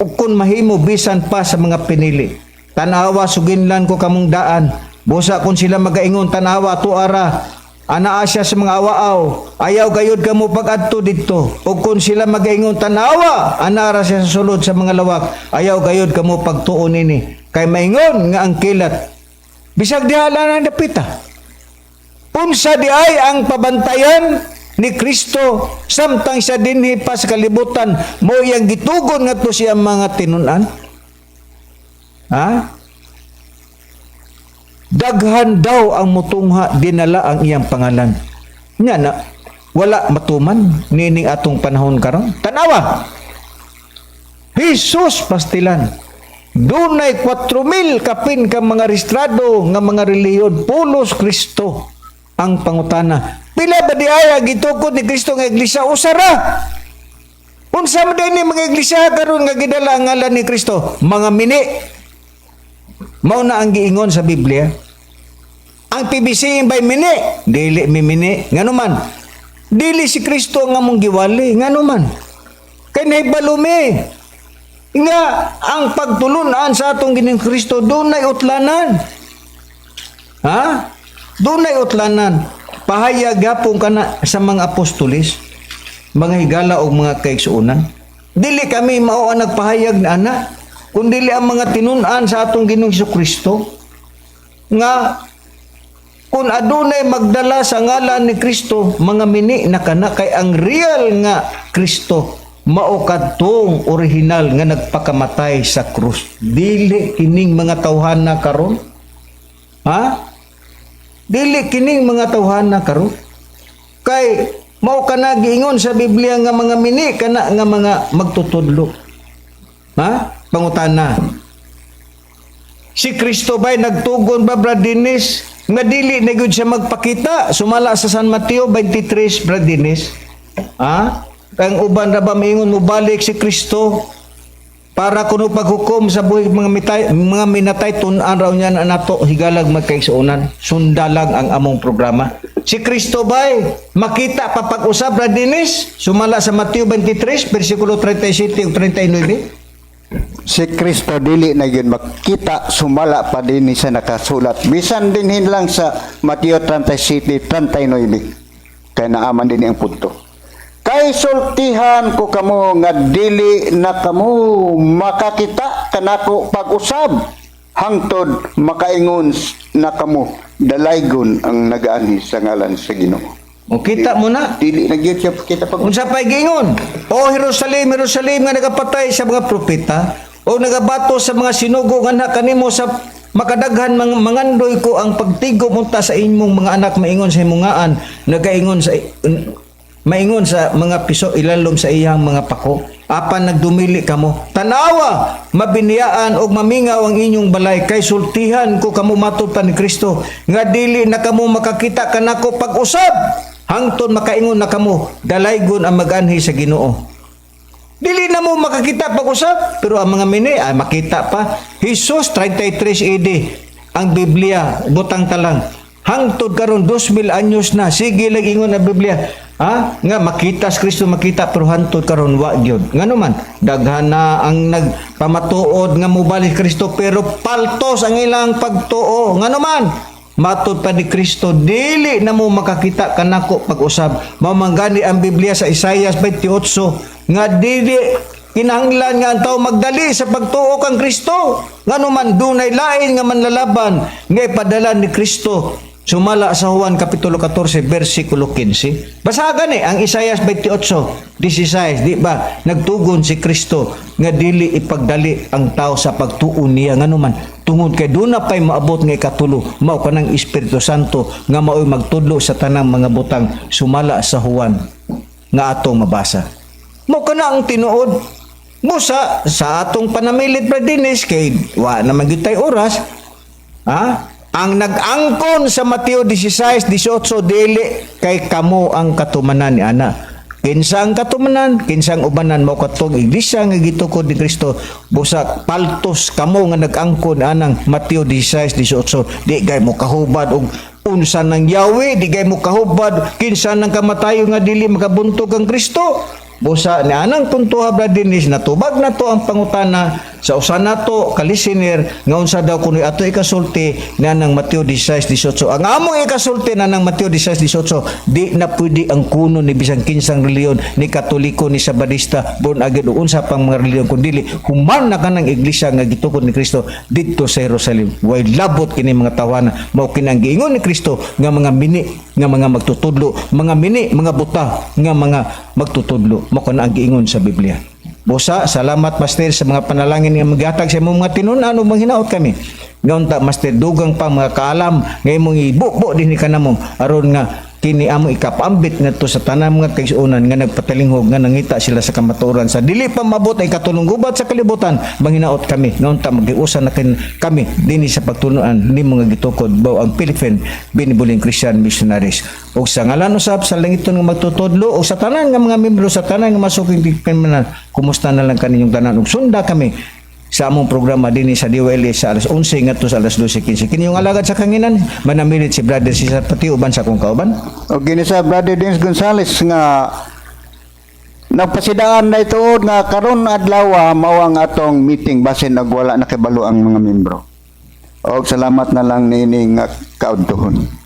ug kun mahimo, bisan pa sa mga pinili. Tanawa, suginlan ko kamong daan. Busa kung sila magaingon, "Tanawa, tuara. Anaa siya sa mga awaaw." Ayaw gayud kamo pag-adto didto. O kung sila magaingon, "Tanawa, anara siya sa sulod sa mga lawak." Ayaw gayud kamo pagtuon nini. Kay maingon nga ang kilat. Bisag diha lang ang dapita. Unsa di ay ang pabantayan ni Kristo samtang siya dinhi pa sa kalibutan mo iyang gitugon ngadto siya mga tinun-an? Ha? Daghan daw ang mutungha dinala ang iyang pangalan. Nya na wala matuman nining atong panahon karon. Tanawa. Jesus pastilan. Dunay 4,000 kapin ka mga rehistrado nga mga relihiyon, pulos Kristo ang pangutana. Pila ba di ay ang gitukod ni Kristo nga iglesia? Usa ra. Unsa man ni mga iglesia karon nga gidala ang ngalan ni Kristo? Mga mini. Mao na ang giingon sa Biblia. Ang PBC by mini, dili mi mini. Ngano man? Dili si Kristo ang among giwali. Ngano man? Kay nahibalo mi nga ang pagtulunan sa atong Ginoong Kristo dunay utlanan. Ha? Dunay utlanan. Pahayag gapon kana sa mga apostolis, mga higala o mga kaigsuonan. Dili kami mao ang nagpahayag na ana, kundi ang mga tinun-an sa atong Ginoong Kristo nga kung adunay magdala sa ngalan ni Kristo, mga mini na kana, kay ang real nga Kristo mao kadtong original nga nagpakamatay sa krus. Dili kining mga tawhana karon. Ha? Dili kining mga tawhana karon. Kay mao kana giingon sa Biblia nga mga mini kana nga mga magtutudlo. Ha? Pangutana. Si Kristo ba'y nagtugon ba, Brad Dennis, nga dili na gyud siya magpakita sumala sa San Mateo 23, Brad Dennis? Ha? Kang uban ra ba maingon mobalik si Kristo para kuno paghukom sa buhi mga mitay, mga minatay, tun-an raw niya na nato, higalag magkaigsuonan. Sundalang ang among programa. Si Kristo ba'y makita pa pag-usab, Brad Dennis, sumala sa Mateo 23 versikulo 37 ug 39? Si Kristo dili na yun makita sumala pa din sa nakasulat. Bisan dinhin lang sa Mateo 37, 39. Kay naaman din ang punto. Kay sultihan ko kamo nga dili na kamo makakita kanako pag-usab. Hangtod makaingon na kamo, "Dalaygon ang nagaanhi sa ngalan sa Ginoo." O kita mo na. Dili na gyud siya kita pag Unsa pa'y giingon? O Jerusalem, Jerusalem nga nagapatay sa mga propeta o nagabato sa mga sinugo nga anak kanimo, sa makadaghan mga mangandoy ko ang pagtigom unta sa inyong mga anak maingon sa imongaan nagaingon sa maingon sa mga piso ilalom sa iyang mga pako, apan nagdumili kamo. Tanawa, mabiniyaan og mamingaw ang inyong balay, kay sultihan ko kamo, matud pa ni Kristo, nga dili na kamo makakita kanako pag-usab hangtod makaingon na kamo, "Dalaygon ang maganhi sa Ginoo." Dili na mo makakita pag-usab, pero ang mga mini ay makita pa. Jesus 33 AD ang Biblia butang talang. Hangtod karon 2000 anyos na, sige lang ingon ang Biblia. Ha? Nga makita si Kristo, makita, pero hangtod karon wa gyud. Ngano man daghan na ang nagpamatuod nga mobalik Kristo, pero paltos ang ilang pagtuo. Ngano man matud pa ni Kristo, dili na mo makakita kanako pag-usab. Mao man gani ang Biblia sa Isaiah 28 nga dili kinahanglan nga ang tao magdali sa pagtuo kang Kristo. Ngano man dunay lain nga manlalaban nga ipadala ni Kristo sumala sa Juan kapitulo 14 versikulo 15. Basa gani ang Isaiah 28, 16, di ba? Nagtugon si Kristo nga dili ipagdali ang tao sa pagtuo niya, ngano man tungod kay duna pay moabot nga ikatulo, mao kanang Espiritu Santo nga maoy magtudlo sa tanang mga butang sumala sa Juan nga atong mabasa. Mao kana ang tinuod. Busa sa atong panamilit, Brad Dennis, kay wa naman gyud tay oras. Ha? Ang nag-angkon sa Mateo 16:18, dili kay kamo ang katumanan ni ana. Kinsa ang katumanan, kinsa ang ubanan, mo katong iglesia nga gitukod ni Kristo. Busa paltos kamo nga nag-angkon anang Mateo 16:18. Di gay mo kahubad og unsa nang Yahweh, di gay mo kahubad kinsa nang kamatayo nga dili makabuntog ang Kristo. Busa ni anang puntuha, Brad Dennis, natubag na to ang pangutana sa usa nato ka listener nga unsa daw kuno ato ikasulti na nang Mateo 16:18. Ang among ikasulti na nang Mateo 16:18, di na pwede ang kuno ni bisan kinsang reliyon, ni Katoliko, ni Sabadista, born again o unsa pang mga reliyon, kun dili human na kanang iglesia nga gitukod ni Kristo didto sa Jerusalem. Way labot kini mga tawana. Mao kinang giingon ni Kristo nga mga mini nga mga magtutudlo, mga mini, mga buta nga mga magtutudlo. Mao kana ang giingon sa Biblia. Busa, salamat, Master, sa mga panalangin nga maghatag sa imong mga tinun-an ug manghinaot kami. Nga unta, Master, dugang pa mga kaalam nga imong ibubo dinhi kanamo aron nga kini among ikapambit ngadto sa tanan mga kaigsuonan nga nagpatalinghog nga nangita sila sa kamatuoran sa dili pa mabot ay ikatulong gubat sa kalibutan. Manghinaot kami nga unta magiusa na kami dinhi sa pagtulunan nimo nga gitukod baw ang Philippine Benevolent Christian Missionaries. Ug sa ngalan usab sa langiton nga magtutudlo o sa tanan nga mga membro, sa tanan nga masuking kriminal, kumusta na lang kaninyong tanan ug sunda kami sa among programa dinhi sa DYLS sa alas 11 ngadto sa alas 12:15. Kini yung alagad sa kanginan, manamilit si Brother Cesar Pati uban sa akong kauban. O gini sa Brother Dennis Gonzales nga nagpasidaan na ituod nga karon adlaw mao ang atong meeting, basin nagwala na kibalo ang mga membro. Og salamat na lang niini nga kaudtohon.